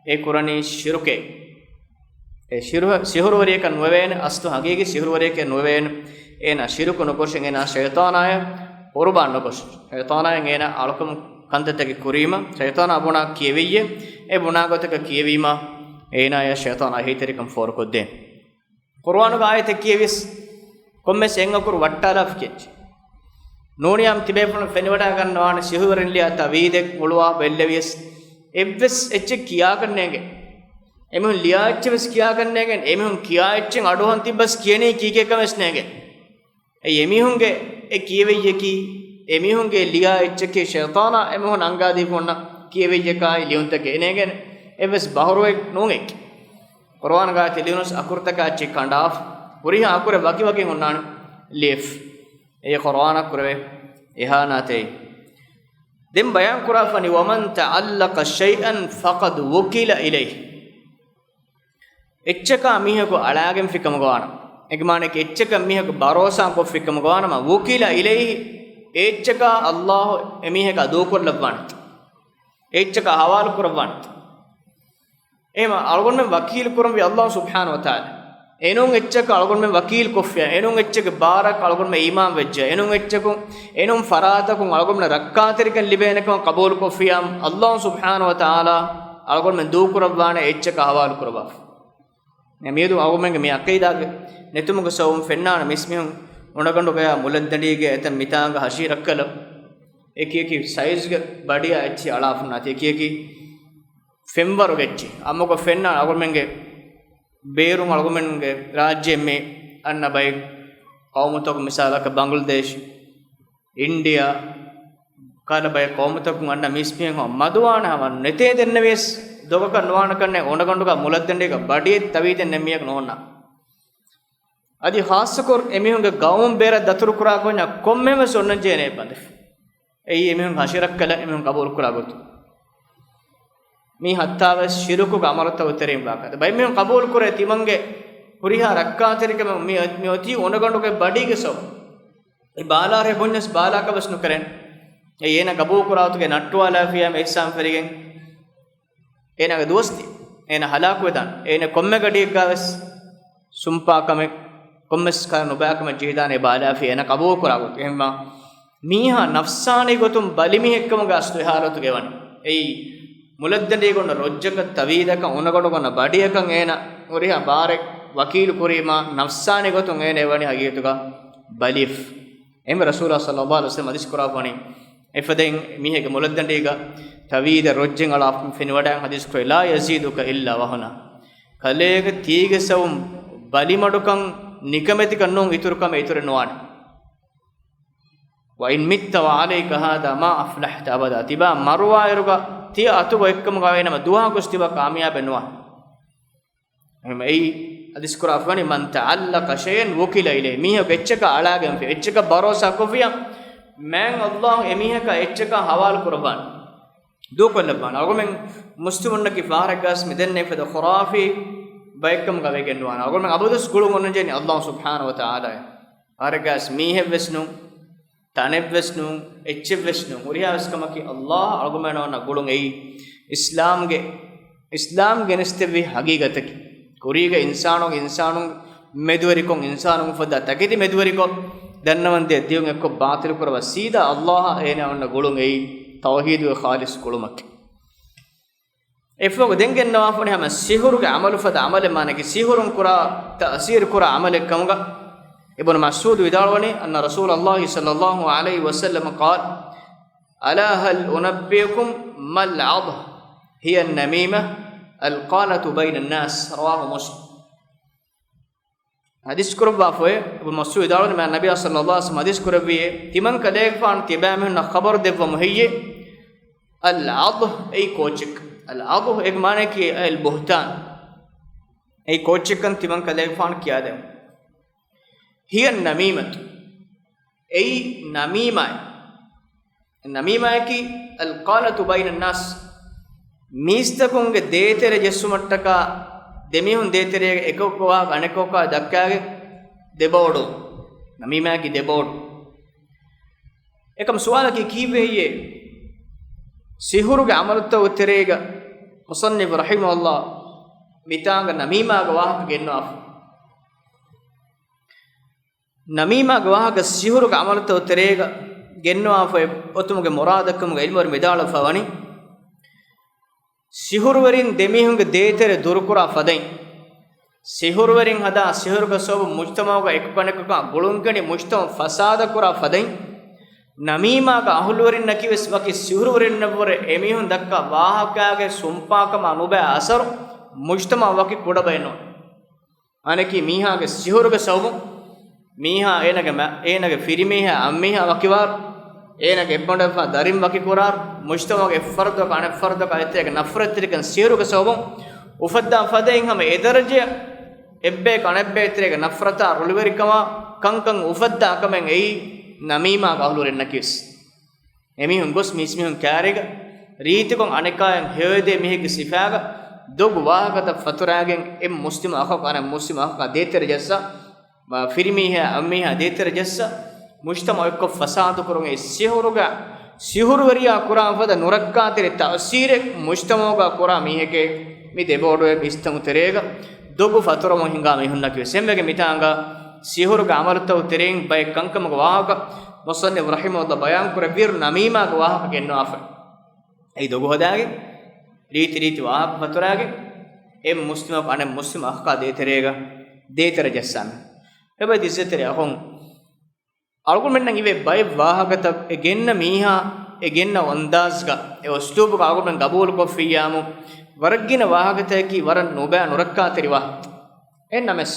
އެ ކުރަނީ ޝިރުކެއް. އެ ޝިރު-، ސިހުރުވެރިޔަކަށް ނުވެވޭނެ، އަސްލު ހަގީގީ ސިހުރުވެރިޔަކަށް ނުވެވޭނެ. އޭނާ ޝިރުކު ނުކޮށިން، އޭނާ ޝައިޠާނާޔަށް ޤުރުބާން ނުކޮށިން. ޝައިޠާނާއަށް އޭނާ އަޅުކަމު ކަންތައްތަކެއް ކުރީމަ، ޝައިޠާނާ ބުނާ ކިޔެވިއްޔެ، އެ ބުނާ ގޮތަކަށް ކިޔެވީމަ، އޭނާޔަށް ޝައިޠާނާ އެހީތެރިކަން ފޯރުކޮށްދޭނެ. ޤުރުއާނުގެ އާޔަތެއް ކިޔެވިޔަސް ކޮންމެސް އެއްއަކުރު ވައްޓާލާފަ ކިޔައްޗެއް. ނޫނިއްޔާމު ތިބޭފުޅުން ފެނިވަޑައިގަންނަވާނެ ސިހުރުވެރިން ލިޔާ ތަވީދެއް އުޅުވާ ބެއްލެވިޔަސް އެއްވެސް އެއްޗެއް ކިޔާކަށް ނޭނގެ. އެމީހުން ލިޔާ އެއްޗެއް ވެސް ކިޔާކަށް ނޭނގެ. އެމީހުން ކިޔާ އެއްޗެއް އަޑުއަހަން ތިއްބަސް ކިޔަނީ ކީކޭކަން ވެސް ނޭނގެ. އެއީ އެމީހުންގެ އެ ކިޔެވިއްޔަކީ، އެމީހުންގެ ލިޔާ އެއްޗަކީ ޝައިޠާނާ އެމީހުން އަންގާދީފަ ހުންނަ ކިޔެވިއްޔަކާއި ލިޔުންތަކެއް ނޭނގޭނެ. އެއްވެސް ބަހުރުވައެއް ނޫން އެއްޗެއް. ޤުރުއާނުގައި ތި ލިޔުނުސް އަކުރުތަކާ އެއްޗެއް ކަނޑާފަ. ހުރިހާ އަކުރެއް ވަކިވަކިން ހުންނާނެ ލިޔެފަ. އެއީ ޤުރުއާނަށް ކުރެވޭ އިހާނާތެއް. ދެން ބަޔާން ކުރާފަނީ، وَمَنْ تَعَلَّقَ شَيْئًا فَقَدْ وُكِلَ إِلَيْهِ. އެއްޗަކާ މީހަކު އަޅާގެންފިކަމުގަވާނަމަ، އޭގެ މާނައަކީ އެއްޗަކަށް މީހަކު ބަރޯސާ ކޮށްފިކަމުގަވާނަމަ، وُكِلَ إِلَيْهِ، އެއްޗަކާ އައްލާހު އެމީހަކާ ދޫކޮށްލައްވާނެ. އެއްޗަކާ ހަވާލު ކުރައްވާނެ. އެހެން އަޅުގަނޑުމެން ވަކީލު ކުރަންވީ އައްލާހު ސުބްޙާނަހު ވަތަޢާލާ. އެނޫން އެއްޗަކަށް އަޅުގަނޑުމެން ވަކީލު ކޮށްފިޔާ، އެނޫން އެއްޗެއްގެ ބާރަކަށް އަޅުގަނޑުމެން އީމާން ވެއްޖެ، އެނޫން އެއްޗަކުން، އެނޫން ފަރާތަކުން އަޅުގަނޑުމެން ރައްކާތެރިކަން ލިބޭނެކަމަށް ޤަބޫލު ކޮށްފިޔާ، އައްލާހު ސުބްޙާނަހު ވަތަޢާލާ އަޅުގަނޑުމެން ދޫކުރައްވާނެ އެއްޗަކަށް ހަވާލު ކުރައްވާފަ. މިއަދު އަޅުގަނޑުމެންގެ މި ޢަޤީދާގެ ނެތުމުގެ ސަބަބުން ފެންނާނެ މިސްމިހުން އުނަގަނޑުގަޔާ މުލައްދަނޑީގެ އެތައް މިތާނގަ ހަށި ރައްކަލަށް އެކި އެކި ސައިޒްގެ ބަޑިއާ އެއްޗި އަޅާފަންނާތީ އެކި އެކި ފެންވަރުގެ އެއްޗި. އަމަކޮށް ފެންނާނެ އަޅުގަނޑުމެންގެ ބޭރުން އަޅުގަނޑުމެންގެ ރާއްޖެ މި އަންނަ ބައެއް ޤައުމުތަކުން މިސާލަކަށް ބަނގްލަދޭޝް، އިންޑިއާ، ކަހަލަ ބައެއް ޤައުމުތަކުން އަންނަ މީސްމީހުން މަދުވާނެ ހަމަ ނެތޭ ދެންނެވިޔަސް ދޮގަކަށް ނުވާނެ ކަންނޭނގެ އުނަގަނޑުގަ މުލައްދަނޑީގަ ބަޑިއެއް ތަވީދެއް ނެތް މީހަކު ނޯންނާ. އަދި ޚާއްޞަކޮށް އެމީހުންގެ ގައުމު ބޭރަށް ދަތުރު ކުރާ ކޮންޏާ ކޮންމެވެސް އޮންނަން ޖެހޭނެ އެއްބަނދެފަ. އެއީ އެމީހުން ހަށިރައްކަލަށް އެމީހުން ޤަބޫލު ކުރާ ގޮތުން. މީ ހައްތާވެސް ޝިރުކުގެ ޢަމަލުތައް އުތެރިން ވާކަން. ބައެއް މީހުން ޤަބޫލު ކުރޭ ތިމަންގެ ހުރިހާ ރައްކާތެރިކަމެއް މި، މި އޮތީ އުނަގަނޑުގެ ބަޑީގެ ސަބަބުން. އެ ބާލާރޭ ބުންޏަސް ބާލާކަށް ވެސް ނުކެރޭނެ. އެ އޭނަ ޤަބޫލު ކުރާ ގޮތުގެ ނައްޓުވާލާފިޔާ އިޙްސާން ފެށިގެން އޭނާގެ ދުވަސް ދިޔަ. އޭނަ ހަލާކުވެދާނެ. އޭނަ ކޮންމެ ގަޑިއެއްގަ ވެސް ސުންޕާކަމެއް، ކޮންމެސް ކަހަލަ ނުބައިކަމެއް ޖެހިދާނެ ބާލާފިޔާ އޭނަ ޤަބޫލު ކުރާ ގޮތުގެ. އެހެންވީމާ މީހާ ނަފްސާނީ ގޮތުން ބަލި މީހެއްކަމުގެ އަސްލު އެ ޙާލަތުގަ އެވަނީ. އެއީ މުލައްދަނޑީގަ އޮންނަ ރޮއްޖަކަށް ތަވީދަކަށް އުނަގަނޑުގަ އޮންނަ ބަޑިއަކަށް އޭނަ ހުރިހާ ބާރެއް ވަކީލު ކުރީމާ ނަފްސާނީ ގޮތުން އޭނަ އެވަނީ ހަގީގަތުގަ ބަލިއެއް. އެހެންވެ ރަސޫލާ ޞައްލައްލާހު ޢަލައިހި ވަސައްލަމަ ޙަދީޘް ކުރާ ވަނީ، އެފަދައިން މީހެއްގެ މުލައްދަނޑީގަ ތަވީދެއް ރޮއްޖެއް އަޅާފަ ފެނިވަޑައިގެން ޙަދީޘް ކުރޭ، "لا يزيدك إلا وهنا." ކަލޭގެ ތީގެ ސަބަބުން ބަލިމަޑުކަން ނިކަމެތިކަން ނޫން އިތުރު ކަމެއް އިތުރެއް ނުވާނެ. "وإن مت وعليك هذا ما أفلحت أبدا." ތިބާ މަރުވާއިރުގަ ތިޔަ އަތުގަ އޮތްކަމުގަ ވޭނަމަ ދުވަހަކުވެސް ތިބާ ކާމިޔާބެއް ނުވާނެ. އެހެން އެއީ ޙަދީޘް ކުރާ ވަނީ، "من تعلق شيئا وكل إليه." މީހަކު އެއްޗަކަށް އަޅާގެންފި، އެއްޗަކަށް ބަރޯސާ ކޮށްފިޔާ، މާތް ﷲ އެމީހަކާ އެއްޗަކާ ޙަވާލު ކުރައްވާނެ. ދޫކޮށްލައްވާނެ. އަޅުގަމެން މުސްލިމުންނަކީ ފަހަރެއްގަސް މިދެންނެވި ފަދަ ޚުރާފީ ބައެއްކަމުގަ ވެގެން ނުވާނެ. އަޅުގަމެން އަބަދުވެސް ގުޅުން އޮންނަންޖެހެނީ ﷲ ސުބްޙާނަހޫ ވަތަޢާލާއަށް. ފަހަރެއްގަސް މީހެއްވެސް ނޫން، ތަނެއްވެސް ނޫން، އެއްޗެއްވެސް ނޫން. ހުރިހާވެސް ކަމަކީ ﷲ އަޅުގަމެންނަށް އޮންނަ ގުޅުން އެއީ އިސްލާމްގެ، އިސްލާމް ގެނެސްދެއްވި ހަގީގަތަކީ. ކުރީގެ އިންސާނުން، އިންސާނުން މެދުވެރިކޮށް، އިންސާނުން އުފައްދާ ތަކެތި މެދުވެރިކޮށް، ދަންނަވަންދޭ ދިޔުން އެއްކޮށް ބާތިލު ކުރައްވާ ސީދާ ﷲ އާ އޭނަ އޮންނަ ގުޅުން އެއީ ތައުޙީދުގެ ޚާލިޞް ގުޅުމަކީ. އެފަދަ ދެން ގެންނަވާފަނީ ހަމަ ސިހުރުގެ ޢަމަލު ފަދަ ޢަމަލެއް، މާނައަކީ ސިހުރުން ކުރާ، ތައުސީރު ކުރާ ޢަމަލެއް ކަމުގަ. އިބްނު މަސްޢޫދު ވިދާޅުވަނީ، أن رسول الله صلى الله عليه وسلم قال، ألا هل أنبئكم ما العضه؟ هي النميمة القالة بين الناس. رواه مسلم. ޙަދީޘް ކުރައްވާފައި އިބްނު މަސްޢޫދު ވިދާޅުވަނީ، ނަބިއްޔާ ޞައްލައްލާހު ޢަލައިހި ވަސައްލަމަ ޙަދީޘް ކުރެއްވިއޭ، ތިމަން ކަލޭގެފާނު ތިބާމީހުންނަށް ޚަބަރު ދެއްވަމު ހެއްޔޭ؟ އަލްޢަޟްހު އެއީ ކޯއްޗެއް. އަލްޢަޟްހު އޭގެ މާނައަކީ އަލްބުހުތާން. އެއީ ކޯއްޗެއްކަން ތިމަން ކަލޭގެފާނު ކިޔާދެން. ހިޔަ ނަމީމަތު. އެއީ ނަމީމާއެއް. ނަމީމާއަކީ އަލްޤާލަތު ބައިނަ ނާސް. މީސްތަކުންގެ ދޭތެރެ ޖެއްސުމަށްޓަކާ، ދެމީހުން ދޭތެރޭގަ އެކަކު ވާހަކަ އަނެކަކާ ދައްކާގެން ދެބޯޑު. ނަމީމާއަކީ ދެބޯޑު. އެކަމް ސުވާލަކީ ކީއްވެ ހެއްޔޭ؟ ސިހުރުގެ ޢަމަލުތައް ތެރޭގަ މުޞައްނިފު ރަޙިމަހުﷲ މިތާނގަ ނަމީމާގެ ވާހަކަ ގެންނަވާފަ. ނަމީމާގެ ވާހަކަ ސިހުރުގެ ޢަމަލުތައް ތެރޭގަ ގެންނަވާފައި އޮތުމުގެ މުރާދަކަމުގެ ޢިލްމުވެރިން ވިދާޅުވެފަ ވަނީ، ސިހުރުވެރިން ދެމީހުންގެ ދޭތެރެ ދުރުކުރާ ފަދައިން، ސިހުރުވެރިން ހަދާ ސިހުރުގެ ސަބަބުން މުޖްތަމަޢުގަ އެކަކު އަނެކަކާ ގުޅުން ގެނެ މުޖްތަމަޢު ފަސާދަ ކުރާ ފަދައިން، ނަމީމާގެ އަހުލުވެރިންނަކީ ވެސް ވަކި ސިހުރުވެރިންނަށްވުރެ އެމީހުން ދައްކާ ވާހަކާގެ ސުންޕާކަމާ ނުބައި އަސަރު މުޖްތަމަޢަށް ވަކި ކުޑަ ބައެއް ނޫން. އަނެކީ މީހާގެ ސިހުރުގެ ސަބަބުން މީހާ އޭނަގެ މަ-، އޭނަގެ ފިރިމީހާ އަންމީހާ ވަކިވާރު، އޭނަގެ އެއްބަނޑުއެއްފަ ދަރިން ވަކިކުރާރު، މުޖްތަމަޢުގެ އެއްފަރުދަކަށް އަނެއްފަރުދަކަށް އެތެރޭގަ ނަފްރަތްތެރިކަން ސިހުރުގެ ސަބަބުން އުފައްދާ ފަދައިން ހަމަ އެދަރަޖައަށް އެއްބަޔަކު އަނެއްބައި ތެރޭގަ ނަފްރަތާ ރުޅިވެރިކަމާ ކަންކަން އުފައްދާ ކަމެއް އެއީ ނަމީމާގެ އަހުލުވެރިންނަކީވެސް. އެމީހުން ގޮސް މީސްމީހުން ކާރީގަ ރީތިކޮށް އަނެކާޔަށް ހެޔޮއެދޭ މީހެއްގެ ސިފާގަ ދޮގު ވާހަކަތައް ފަތުރާގެން އެއް މުސްލިމު އަޚަކު އަނެއް މުސްލިމު އަޚަކާ ދޭތެރެ ޖައްސާ، މަ-، ފިރިމީހާ އަންމީހާ ދޭތެރެ ޖައްސާ، މުޖްތަމަޢު އެއްކޮށް ފަސާދަ ކުރުން އެއީ ސިހުރުގަ، ސިހުރުވެރިޔާ ކުރާ ފަދަ ނުރައްކާތެރި ތައުސީރެއް މުޖްތަމަޢުގަ ކުރާ މީހެކޭ މި ދެބޯޑުވެ މީސްތަކުން ތެރޭގަ ދޮގު ފަތުރަމުން ހިނގާ މީހުންނަކީވެސް. އެންމެގެ މިތާނގަ ސިހުރުގެ ޢަމަލުތައް ތެރެއިން ބައެއް ކަންކަމުގެ ވާހަކަ މުޞައްނިފު ރަޙިމަހުﷲ ބަޔާންކުރެއްވިއިރު ނަމީމާގެ ވާހަކަ ގެންނަވާފަ. އެއީ ދޮގު ހަދާގެން، ރީތި ރީތި ވާހަކަ ފަތުރާގެން، އެއް މުސްލިމަކު އަނެއް މުސްލިމު އަޚަކާ ދޭތެރޭގަ ދޭތެރެ ޖައްސާމެ. އެބައި އިއްޒަތްތެރި އަޚުން، އަޅުގަނޑުމެންނަށް އިވޭ ބައެއް ވާހަކަތައް އެ ގެންނަ މީހާ، އެ ގެންނަ އަންދާޒްގަ، އެ އުސްލޫބުގަ އަޅުގަނޑުމެން ގަބޫލުކޮށްފިއްޔާމު، ވަރަށްގިނަ ވާހަކަތަކަކީ ވަރަށް ނުބައި ނުރައްކާތެރި ވާހަކަ. އެހެންނަމަވެސް،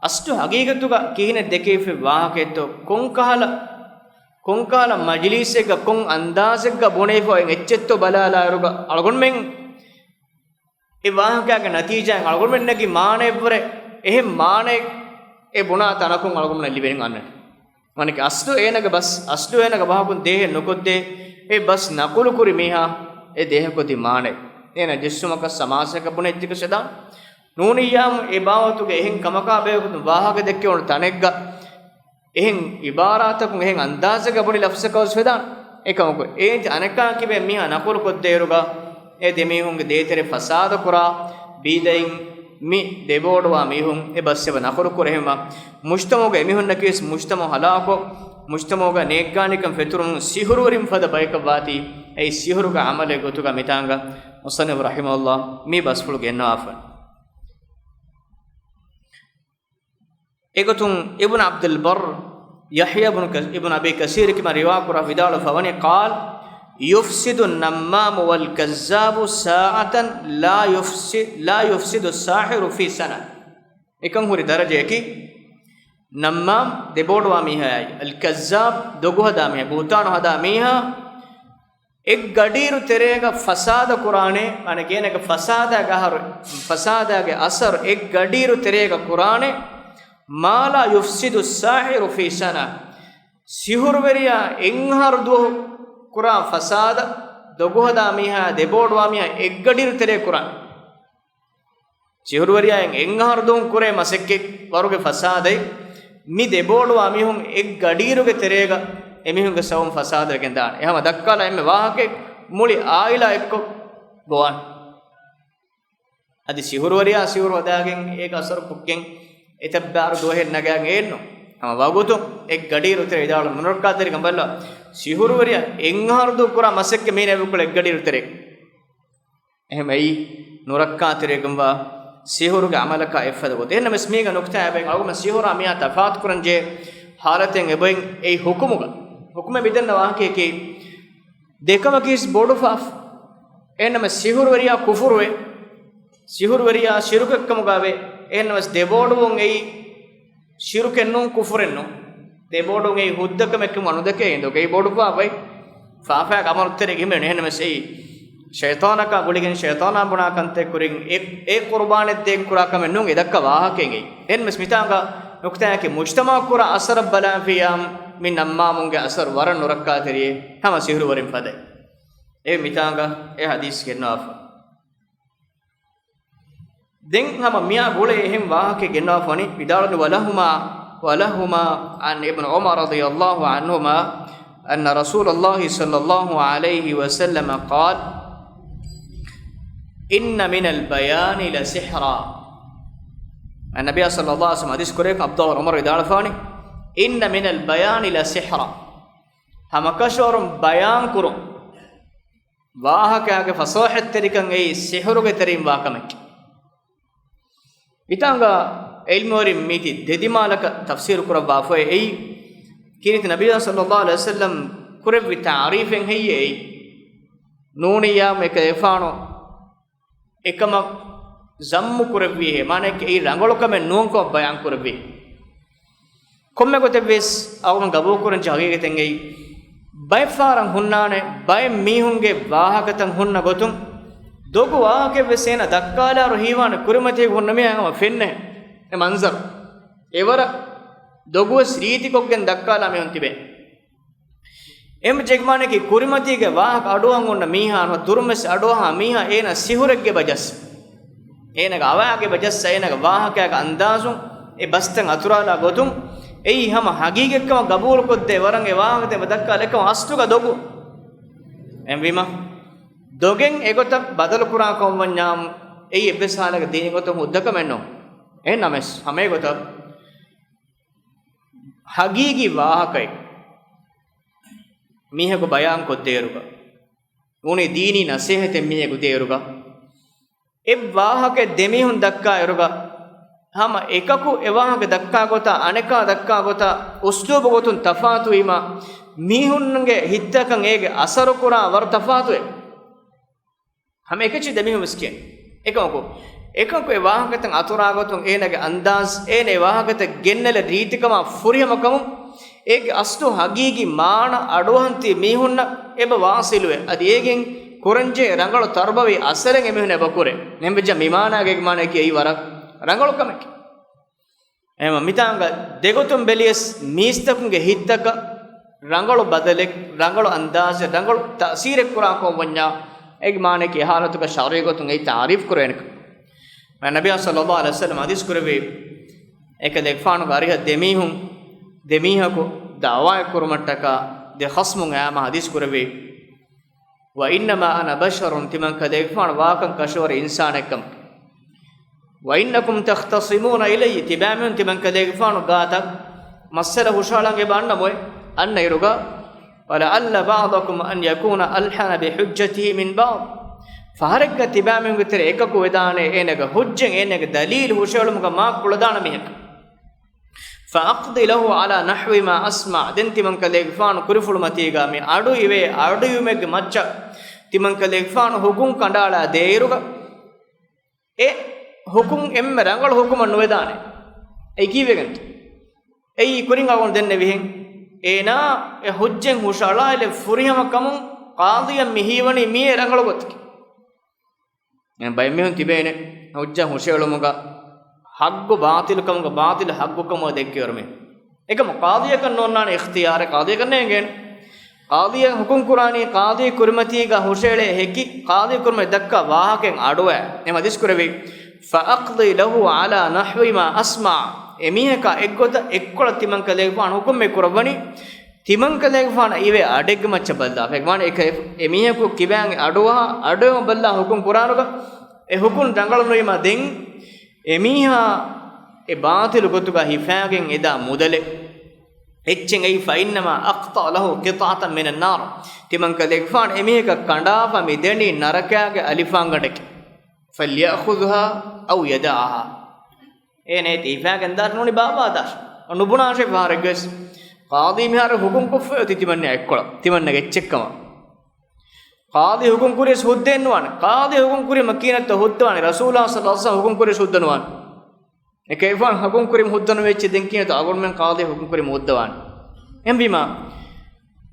އަސްލު ހަގީގަތުގަ ކިހިނެއް ދެކެވިފައި ވާހަކައެއްތޯ، ކޮންކަހަލަ، ކޮންކަހަލަ މަޖިލީސެއްގަ ކޮން އަންދާޒެއްގަ ބުނެފަ އޮތް އެއްޗެއްތޯ ބަލާލާއިރުގަ އަޅުގަނޑުމެން އެ ވާހަކައިގެ ނަތީޖާއިން އަޅުގަނޑުމެންނަކީ މާނައެއްވުރެ އެހެން މާނައެއް އެ ބުނާ ތަނަކުން އަޅުގަނޑުމެންނަށް ލިބެނީ އަންނަނީ. މާނައަކީ އަސްލު އޭނަގެ ބަސް، އަސްލު އޭނަގެ ބަހަކުން ދޭހެއް ނުކޮށްދޭ، އެ ބަސް ނަޤުލުކުރި މީހާ އެ ދޭހަކޮށްދިން މާނައެއް. އޭނަ ޖެއްސުމަކަށް ސަމާސާއަކަށް ބުނެ އެއްޗެއްކަށް ވެދާނެ. ނޫނިއްޔާމު އެ ބާވަތުގެ އެހެން ކަމަކާ ބަޔަކު ވާހަކަ ދެއްކެވުނު ތަނެއްގަ، އެހެން އިބާރާތަކުން އެހެން އަންދާޒެއްގަ ބުނި ލަފްޒަކަށް ވެސް ވެދާނެ. އެކަމަކު އޭނަ އަނެކާ ކިބެ މީހާ ނަޤުލު ކޮށްދޭއިރުގަ، އެ ދެމީހުންގެ ދޭތެރެ ފަސާދަ ކުރާ ބީދައިން މި ދެބޯޑުވާ މީހުން އެ ބަސް އެބަ ނަޤުލު ކުރެހެމަ، މުޖްތަމަޢުގަ އެމީހުންނަކީވެސް މުޖްތަމަޢު ހަލާކު، މުޖްތަމަޢުގަ ނޭއްގާނިކަން ފެތުރުމުން ސިހުރުވެރިން ފަދަ ބަޔަކަށް ވާތީ، އެއީ ސިހުރުގެ ޢަމަލެއް ގޮތުގަ މިތާނގަ މުޞައްނިފު ރަޙިމަހުﷲ މި ބަސްފުޅު ގެންނަވާފަ. އެގޮތުން އިބްނު ޢަބްދުލް ބައްރު، ޔަޙްޔާ ބުނު ކަ-، އިބްނު އަބީ ކަސީރަކީ މާ ރިވާ ކުރާ ވިދާޅުވެފަ ވަނީ، قال: يفسد النمام والكذاب ساعة لا يفس-، لا يفسد الساحر في سنة. އެކަން ހުރި ދަރަޖަޔަކީ، ނައްމާމް ދެބޯޑުވާ މީހާއާއި، އަލް ކައްޒާބް ދޮގު ހަދާ މީހާ، ބުހުތާނު ހަދާ މީހާ، އެއްގަޑިއިރު ތެރޭގަ ފަސާދަ ކުރާނެ، އަނެކޭނަގެ ފަސާދާގެ އަހަރު، ފަސާދާގެ އަސަރު އެއްގަޑިއިރު ތެރޭގަ ކުރާނެ، ما لا يفسد الساحر في سنة. ސިހުރުވެރިޔާ އެއްއަހަރު ދުވަހު ކުރާ ފަސާދަ، ދޮގުހަދާ މީހާ، ދެބޯޑުވާ މީހާ އެއްގަޑިއިރު ތެރޭ ކުރާނެ. ސިހުރުވެރިޔާ އެއްއަހަރު ދުވަހު ކުރޭ މަސައްކަތް ވަރުގެ ފަސާދައި، މި ދެބޯޑުވާ މީހުން އެއްގަޑިއިރުގެ ތެރޭގަ އެމީހުންގެ ސަބަބުން ފަސާދަވެގެން ދާނެ. އެހަމަ ދައްކާލާ އެންމެ ވާހަކައެއް މުޅި އާއިލާ އެއްކޮށް ގޮވާނެ. އަދި ސިހުރުވެރިޔާ ސިހުރު ހަދާގެން އޭގެ އަސަރު ކޮށްގެން އެތައްބާރު ދުވަހެއް ނަގާގެން އެއްނު. ހަމަ ވަގުތު އެއްގަޑިއިރު ތެރޭ ވިދާޅު ނުރައްކާތެރިކަން ބައްލަ. ސިހުރުވެރިޔާ އެއްއަހަރު ދުވަހު ކުރާ މަސައްކަތް މީނަ އެބަކުޅަ އެއްގަޑިއިރު ތެރޭ. އެހެން އެއީ ނުރައްކާތެރިކަންވާ ސިހުރުގެ އަމަލަކާ އެއްފަދަ ގޮތެއް. އެހެންނަމަވެސް މީގަ ނުކްތާ އެބައިން އަޅުގަނޑު ސިހުރާ މިޔާ ތަފާތު ކުރަންޖެހޭ ހާލަތެއް އެބައިން އެއީ ހުކުމުގަ. ހުކުމެއް މިދަންނަ ވާހަކަޔަކީ ދެކަމަކީ ބޮޑު ފާފަ. އެހެންނަމަ ސިހުރުވެރިޔާ ކުފުރުވޭ. ސިހުރުވެރިޔާ ޝިރުކެއްކަމުގައިވޭ. އެހެންނަމަ ދެބޯޑުވުން އެއީ ޝިރުކެއްނޫން، ކުފުރެއްނޫން. ދެބޯޑުވުން އެއީ ހުއްދަކަމެއްކަމަށް ނުދެކޭ އިނދޯ. އެއީ ބޮޑު ފާފައެއް. ފާފައިގެ އަމަލުތެރޭގަ ހިމެނޭ. އެހެންނަމަ އެއީ ޝައިޠާނަކާ ގުޅިގެން ޝައިޠާނާ ބުނާ ކަންތައް ކުރިން އެ، އެ ޤުރުބާނެއް ދޭން ކުރާ ކަމެއް ނޫން އެ ދައްކާ ވާހަކައިން. އެހެންނަމަ މިތާނގަ ނުކުތާއަކީ މުޖްތަމަޢަށް ކުރާ އަސަރަށް ބަލާފިއްޔާ މި ނައްމާމުންގެ އަސަރު ވަރަށް ނުރައްކާތެރިއޭ ހަމަ ސިހުރުވެރިން ފަދައިން. އެ މިތާނގަ އެ ޙަދީޘް ގެންނަވާފަ. ދެން ހަމަ މިއާ ގުޅޭ އެހެން ވާހަކައެއް ގެންނަވާފަ ވަނީ ވިދާޅުވަނީ، ولهما، ولهما عن ابن عمر رضي الله عنهما أن رسول الله صلى الله عليه وسلم قال: إن من البيان لسحرا. އަންނަބިއްޔާ ޞައްލައްލާހު ޢަލައިހި ވަސައްލަމަ ޙަދީޘް ކުރެއްވި ޢަބްދުﷲ ޢުމަރު ވިދާޅުވާފަ ވަނީ، إن من البيان لسحرا. ހަމަކަށަވަރުން ބަޔާން ކުރުން، ވާހަކައިގެ ފަޞާޙަތްތެރިކަން އެއީ ސިޙުރުގެ ތެރެއިން ވާ ކަމެއް. މިތާނގަ ޢިލްމުވެރިން މީތި ދެ ދިމާލަކަށް ތަފްސީރު ކުރައްވާފައި އެއީ، ކީރިތި ނަބިއްޔާ ޞައްލައްލާހު ޢަލައިހި ވަސައްލަމަ ކުރެއްވި ތަޢުރީފެއް ހެއްޔޭ އެއީ؟ ނޫނިއްޔާމު އެކަލޭގެފާނު އެކަމަށް ޒައްމު ކުރެއްވީހޭ، މާނައަކީ އެއީ ރަނގަޅު ކަމެއް ނޫންކަމަށް ބަޔާން ކުރެއްވީ. ކޮންމެ ގޮތެއްވެސް އަޅުގަނޑު ގަބޫލުކުރަން ޖެހޭ ހަގީގަތެއް އެއީ، ބައެއް ފަހަރަށް ހުންނާނެ، ބައެއް މީހުންގެ ވާހަކަތައް ހުންނަ ގޮތުން، ދޮގު ވާހަކައެއްވެސް އޭނަ ދައްކާލާއިރު ހީވާނެ ކުރިމަތީގަ ހުންނަ މީހާ ހަމަ ފެންނަހެން. އެ މަންޒަރު. އެވަރަށް ދޮގުވެސް ރީތިކޮށްގެން ދައްކާލާ މީހުން ތިބޭ. އެހެންވެއްޖެ މާނައަކީ ކުރިމަތީގެ ވާހަކަ އަޑުއަހަން ހުންނަ މީހާ ނުވަތަ ދުރުންވެސް އަޑުއަހާ މީހާ އޭނަ ސިހުރެއްގެ ބަޖަސް، އޭނަގެ އަވަޔާގެ ބަޖަސް، އޭނަގެ ވާހަކައިގެ އަންދާޒުން އެ ބަސްތައް އަތުރާލާ ގޮތުން އެއީ ހަމަ ހަގީގަތްކަމަށް ގަބޫލުކޮށްދޭ ވަރަށް އެ ވާހަކަތައް ދައްކާލާ އެކަމަށް އަސްލުގަ ދޮގު. އެހެންވީމަ ދޮގެއް އެގޮތަށް ބަދަލުކުރާ ކަމަށް ވަންޏާމު އެއީ އެއްވެސް ހާލަކަށް ދީނީ ގޮތުން ހުއްދަކަމެއް ނޫން. އެހެންނަމަވެސް ހަމަ އެގޮތަށް ހަގީގީ ވާހަކައެއް މީހަކު ބަޔާން ކޮށްދޭއިރުގަ، ނޫނީ ދީނީ ނަސޭހަތެއް މީހަކު ދޭއިރުގަ، އެއް ވާހަކައެއް ދެމީހުން ދައްކާއިރުގަ، ހަމަ އެކަކު އެ ވާހަކަ ދައްކާ ގޮތާ އަނެކާ ދައްކާ ގޮތާ އުސްލޫބު ގޮތުން ތަފާތުވީމަ، މީހުންގެ ހިތްތަކަށް އޭގެ އަސަރު ކުރާ ވަރު ތަފާތުވޭ. ހަމަ އެކައްޗެއް ދެމީހުން ވެސް ކިޔަނީ. އެކަމަކު، އެކަކު އެ ވާހަކަތައް އަތުރާ ގޮތުން އޭނަގެ އަންދާޒް، އޭނަ އެ ވާހަކަތައް ގެންނެލި ރީތިކަމާ ފުރިހަމަކަމުން، އޭގެ އަސްލު ހަގީގީ މާނަ އަޑުއަހަން ތިބި މީހުންނަށް އެބަ ވާސިލުވޭ. އަދި އޭގެން ކުރަންޖެހޭ ރަނގަޅު ތަރުބަވީ އަސަރެއް އެމީހުން އެބަ ކުރޭ. އެހެންވެއްޖެ މި މާނައިގެ މާނައަކީ އެއީ ވަރަށް ރަނގަޅު ކަމެކޭ. އެހެންވީމަ މިތާނގަ ދެގޮތުން ބެލިޔަސް މީސްތަކުންގެ ހިތްތަކަށް ރަނގަޅު ބަދަލެއް، ރަނގަޅު އަންދާޒެއް، ރަނގަޅު ތައުސީރެއް ކުރާ ކަމަށް ވަންޏާ، އޭގެ މާނައަކީ އެ ޙާލަތުގަ ޝަރުޢީ ގޮތުން އެއީ ތަޢުރީފު ކުރެވޭނެ ކަމެއް. ނަބިއްޔާ ޞައްލައްލާހު ޢަލައިހި ވަސައްލަމަ ޙަދީޘް ކުރެއްވި، އެކަލޭގެފާނުގެ އަރިހަށް ދެމީހުން، ދެމީހަކު ދަޢުވާއެއް ކުރުމަށްޓަކާ ދެ ޚަޞްމުން އައީމަ ޙަދީޘް ކުރެއްވި، وإنما أنا بشر، ތިމަން ކަލޭގެފާނު ވާކަން ކަށަވަރު އިންސާނެއްކަމަށް. وإنكم تختصمون إلي، ތިބާމީހުން ތިމަން ކަލޭގެފާނު ގާތަށް މައްސަލަ ހުށަހަޅަން އެބަ އަންނަމުއެ، އަންނައިރުގަ، ولعل بعضكم أن يكون ألحن بحجته من بعض، ފަހަރެއްގަ ތިބާމީހުންގެ ތެރެ އެކަކު ވެދާނެ އޭނަގެ ހުއްޖަތް، އޭނަގެ ދަލީލު ހުށަހެޅުމުގަ މާ ކުޅަދާނަ މީހަކަށް. فأقضي له على نحو ما أسمع، ދެން ތިމަން ކަލޭގެފާނު ކުރިފުޅުމަތީގަ މި އަޑު އިވޭ އަޑުއިވުމެއްގެ މައްޗަށް ތިމަން ކަލޭގެފާނު ހުކުމް ކަނޑައަޅާ ދޭއިރުގަ، އެ ހުކުމް އެންމެ ރަނގަޅު ހުކުމެއް ނުވެދާނެ. އެއީ ކީއްވެގެންތޯ؟ އެއީ ކުރިން އަޅުގަނޑު ދެންނެވިހެން، އޭނާ އެ ހުއްޖަތް ހުށައަޅާލެއް ފުރިހަމަ ކަމުން ޤާޟީއަށް މި ހީވަނީ މިއީ ރަނގަޅު ގޮތަކީ. އެ ބައެއް މީހުން ތިބޭނެ ހުއްޖަތް ހުށައެޅުމުގަ ޙައްޤު ބާޠިލު ކަމުގަ ބާޠިލު ޙައްޤު ކަމުގަ ދެއްކެވި މީހުން. އެކަމު ޤާޟީއަކަށް ނޯންނާނެ އިޚްތިޔާރެއް، ޤާޟީއަކަށް ނޭނގޭނެ. ޤާޟީއަށް ޙުކުމް ކުރާނީ ޤާޟީ ކުރިމަތީގަ ހުށައެޅޭ ހެކި، ޤާޟީ ކުރިމަތި ދައްކާ ވާހަކައިން އަޑުއައި. އެ ޙަދީޘް ކުރެއްވި، فأقضي له على نحو ما أسمع، އެމީހަކާ އެއްގޮތަށް އެއްކޮޅަށް ތިމަން ކަލޭގެފާނު ޙުކުމް މި ކުރައްވަނީ، ތިމަން ކަލޭގެފާނަށް އިވޭ އަޑެއްގެ މައްޗަށް ބައްލާފަ. އެ މާނަ އެކަ-، އެމީހަކު ކިބާން އަޑުއަހާ، އަޑުއެހުމަށް ބައްލާ ޙުކުމް ކުރާނުގަ، އެ ޙުކުމް ރަނގަޅު ނުވީމާ ދެން އެމީހާ އެ ބާޠިލު ގޮތުގަ ހިފާގެން އެދާ މުދަލެއް އެއްޗެއް އެއީ، فإنما أقطع له قطعة من النار، ތިމަން ކަލޭގެފާނު އެމީހަކަށް ކަނޑާފަ މި ދެނީ ނަރަކާގެ އަލިފާންގަނޑެކެ. فليأخذها أو يدعها. އޭނަ އޭތި ހިފާގެން ދާށޭ ނޫނީ ބާއްވާދާށޭ. ނުބުނާށޭ ފަހަރެއްގަވެސް. ޤާޟީ މިހާރު ޙުކުމް ކޮށްފަ އޮތީ ތިމަންނަ އެއްކޮޅަށް، ތިމަންނަގެ އެއްޗެއްކަމަށް. ޤާޟީ ޙުކުމް ކުރިޔަސް ހުއްދައެއް ނުވާނެ. ޤާޟީ ޙުކުމް ކުރީމަ ކީނަތަ ހުއްދަވާނެ. ރަސޫލާ ޞައްލަﷲު ޢަލައިހި ވަސައްލަމަ ޙުކުމް ކުރިޔަސް ހުއްދަ ނުވާނެ. އެކަލޭގެފާނު ޙުކުމް ކުރީމަ ހުއްދަ ނުވެއްޗެއް ދެން ކީނަތަ އަޅުގަނޑުމެން ޤާޟީ ޙުކުމް ކުރީމަ ހުއްދަވާނެ. އެހެންވީމާ،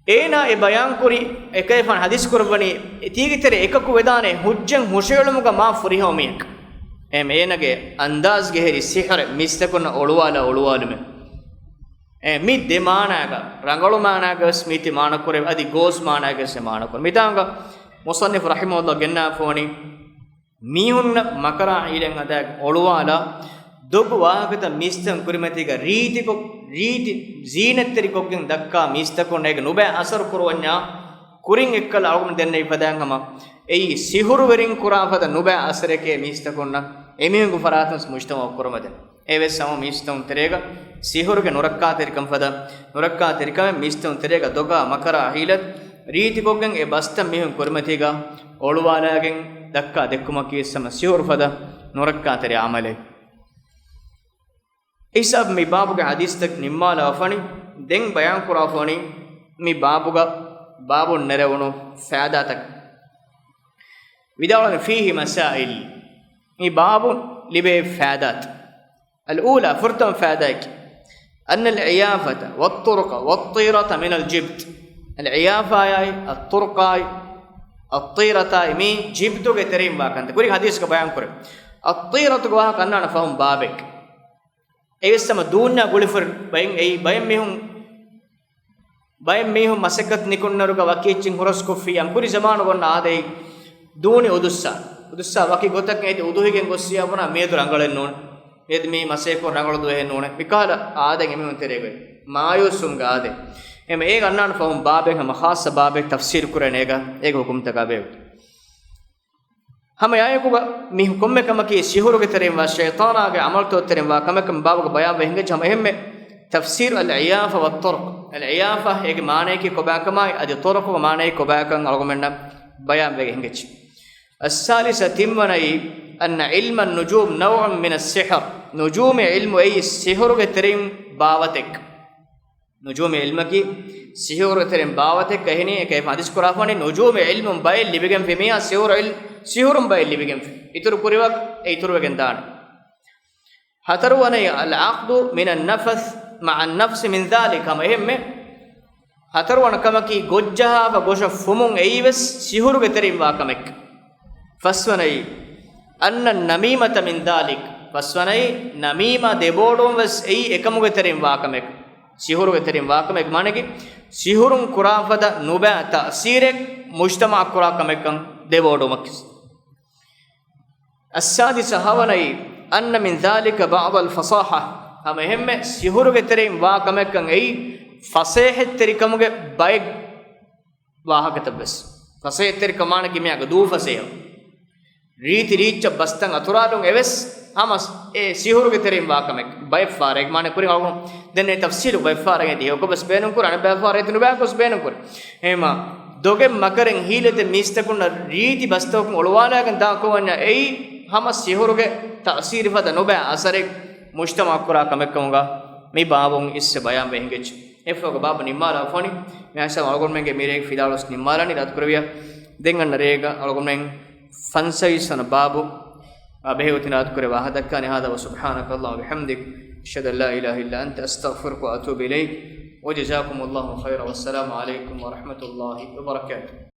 އޭނާ އެ ބަޔާންކުރި އެކަލޭގެފާނު ޙަދީޘް ކުރައްވަނީ އެ ތީގެ ތެރޭ އެކަކު ވެދާނެ ޙުއްޖަތް ހުށައެޅުމުގަ މާ ފުރިހަމަ މީހަކު. އެހެން އޭނާގެ އަންދާޒްގެ ހެރި ސިޙްރެއް މީސްތަކުންނަށް އޮޅުވާލާ އޮޅުވާލުމެއް. އެ މި ދެ މާނާގަ، ރަނގަޅު މާނާގަވެސް މީތި މާނަކުރެ، އަދި ގޯސް މާނާގަވެސް އެ މާނަކުރެ. މިތާނގަ މުޞައްނިފު ރަޙިމަހުﷲ ގެންނާފަވަނީ، މީހުންނަށް މަކަރާ ހީލަތް ހަދާ އޮޅުވާލާ، ދޮގު ވާހަކަތައް މީސްތަކުން ކުރިމަތީގަ ރީތިކޮށް، ރީތި ޒީނަތްތެރިކޮށްގެން ދައްކާ މީސްތަކުންނަށް އޭގެ ނުބައި އަސަރު ކުރުވަންޏާ، ކުރިން އެއްކަލަ އަޅުގަނޑު ދެންނެވި ފަދައިން ހަމަ އެއީ ސިހުރުވެރިން ކުރާ ފަދަ ނުބައި އަސަރެކޭ މީސްތަކުންނަށް އެމީހުންގެ ފަރާތުން މުޖްތަމަޢު ކުރަމަދެން. އެވެސް ހަމަ މީސްތަކުން ތެރޭގަ ސިހުރުގެ ނުރައްކާތެރިކަން ފަދަ، ނުރައްކާތެރިކަމެއް މީސްތަކުން ތެރޭގަ ދޮގާ މަކަރާ ހީލަތް ރީތިކޮށްގެން އެ ބަސްތައް މީހުން ކުރިމަތީގަ އޮޅުވާލާގެން ދައްކާ ދެއްކުމަކީ ވެސް ހަމަ ސިހުރު ފަދަ ނުރައްކާތެރި އަމަލެއް. އެހިސާބު މި ބާބުގެ ޙަދީޘްތައް ނިންމާލާފަނި، ދެން ބަޔާން ކުރާފަނި މި ބާބުގަ، ބާބުން ނެރެވުނު ފައިދާތައް. ވިދާޅުވަނީ، فيه مسائل، މި ބާބުން ލިބޭ ފައިދާތައް. الأولى، ފުރަތަމަ ފައިދާއަކީ، أن العيافة والطرق والطيرة من الجبت. އަލްޢިޔާފާއާއި، އައްޠުރުޤާއި، އައްޠީރަތާއި މީ ޖިބްތުގެ ތެރެއިން ވާ ކަންތައް. ކުރި ޙަދީޘްގަ ބަޔާން ކުރޭ. އައްޠީރަތުގެ ވާހަކަ އަންނާނެ ފަހުން ބާބެއް. އެވެސް ހަމަ ދޫންޏާ ގުޅިފަ ބައެއް އެއީ ބައެއް މީހުން، ބައެއް މީހުން މަސައްކަތް ނިކުންނަރުގަ ވަކި އެއްޗިން ހުރަސްކޮށްފި އަން ކުރި ޒަމާނުގަ އޮންނަ އާދައި ދޫނި އުދުއްސާ. އުދުއްސާ ވަކި ގޮތަކަށް އެދި އުދުހިގެން ގޮއްސިޔާ ބުނާ މިއަދު ރަނގަޅެއް ނޫން. މިއަދު މީ މަސޭކޮށް ރަނގަޅު ދުވަހެއް ނޫނެ. މިކަހަލަ އާދައިން އެމީހުން ތެރޭގައި މާޔޫސްވުމުގެ އާދައެއް. އެމަ އޭގަ އަންނާނެ ފަހުން ބާބެއް ހަމަ ޚާއްޞަ ބާބެއް ތަފްސީލު ކުރޭނެ އޭގަ އޭގެ ޙުކުމްތަކާ ބެހޭ. ހަމަ އެއާއެކުގަ މި ކޮންމެ ކަމަކީ ސިހުރުގެ ތެރެއިން ވާ ޝައިޠާނާގެ އަމަލުތައް ތެރެއިން ވާ ކަމެއް ކަމަށް ބާބުގަ ބަޔާންވެ ހިނގައްޖެ. ހަމަ އެހެންމެ ތަފްސީރު އަލްޢިޔާފަ ވައްޠުރުޤް. އަލްޢިޔާފަ އޭގެ މާނަޔަކީ ކޮބާކަމާއި އަދި ޠުރުޤުގެ މާނަޔަކީ ކޮބާކަން އަޅުގަނޑުމެންނަށް ބަޔާންވެގެން ހިނގައްޖެ. އައްސާދިސަ ތިންވަނައީ، أن علم النجوم نوع من السحر. ނުޖޫމީ ޢިލްމު އެއީ ސިހުރުގެ ތެރެއިން ބާވަތެއް. ނުޖޫމީ ޢިލްމަކީ ސިހުރުގެ ތެރެއިން ބާވަތެއް އެހެނީ، އެކައި ޙަދީޘް ކުރާފަނީ، ނުޖޫމީ ޢިލްމުން ބައެއް ލިބިގެންފި މީހާ ސިހުރު ޢިލް-، ސިހުރުން ބައެއް ލިބިގެންފި. އިތުރު ކުރިވަ-، އެ އިތުރުވެގެން ދާނެ. ހަތަރުވަނައީ، العقد من النفس مع النفس من ذلك. ހަމަ އެހެންމެ ހަތަރުވަނަ ކަމަކީ، ގޮށްޖަހާފަ ގޮށަށް ފުމުން އެއީވެސް ސިހުރުގެ ތެރެއިން ވާ ކަމެއް. ފަސްވަނައީ، أن النميمة من ذلك. ފަސްވަނައީ، ނަމީމާ ދެބޯޑުވުން ވެސް އެއީ އެކަމުގެ ތެރެއިން ވާ ކަމެއް. ސިހުރުގެ ތެރެއިން ވާ ކަމެއް މާނައަކީ، ސިހުރުން ކުރާ ފަދަ ނުބައި ތައުސީރެއް މުޖްތަމަޢަށް ކުރާ ކަމެއްކަން ދެބޯޑުވުމަކީ. السادس، ހަވަނައީ، أن من ذلك بعض الفصاحة. ހަމަ އެހެންމެ ސިހުރުގެ ތެރެއިން ވާ ކަމެއްކަން އެއީ ފަސޭހަތްތެރިކަމުގެ ބައެއް ވާހަކަތައް ވެސް. ފަސޭހަތްތެރިކަމާނަކީ މިއަގަ ދޫ ފަސޭހަ. ރީތި ރީއްޗަށް ބަސްތައް އަތުރާލުން އެވެސް ހަމަ އެ ސިހުރުގެ ތެރެއިން ވާ ކަމެއް. ބައެއް ފާރެއް މާނަ ކުރިން އަޅުގަނޑު ދެންނެވި ތަފްސީލު ބައެއް ފާރެއް އެދި ހެޔޮކޮށް ވެސް ބޭނުން ކުރި، އަނެއް ބައެއް ފާރެއް އެދި ނުބައިކޮށް ވެސް ބޭނުން ކުރި. އެހެމާ ދޮގެއް މަކަރެއް ހީލަތެއް މީސްތަކުންނަށް ރީތި ބަސްތަކުން އޮޅުވާލާގެން ދާކޮށް ވަންޏާ އެއީ ހަމަ ސިހުރުގެ ތައުސީރު ފަދަ ނުބައި އަސަރެއް މުޖްތަމަޢަށް ކުރާ ކަމެއްކަމުގަ މި ބާބުން އިސް ބަޔާންވެ ހިނގައްޖެ. އެއްފަހުގަ ބާބު ނިންމާލާފަނި، މިހާ ހިސާބުން އަޅުގަނޑުމެންގެ މިރޭގެ ފިލާވަޅު ވެސް ނިންމާލާނީ ރާތުކުރެވިޔާ. ދެން އަންނަ ރޭގަ އަޅުގަނޑުމެން ފަންސަވީސް ވަނަ ބާބު އާ ބެހޭގޮތުން ރާތުކުރެވޭ ހަދައްކާނެ. هذا وسبحانك اللهم وبحمدك، أشهد أن لا إله إلا أنت، أستغفرك وأتوب إليك. وجزاكم الله خيرا، والسلام عليكم ورحمة الله وبركاته.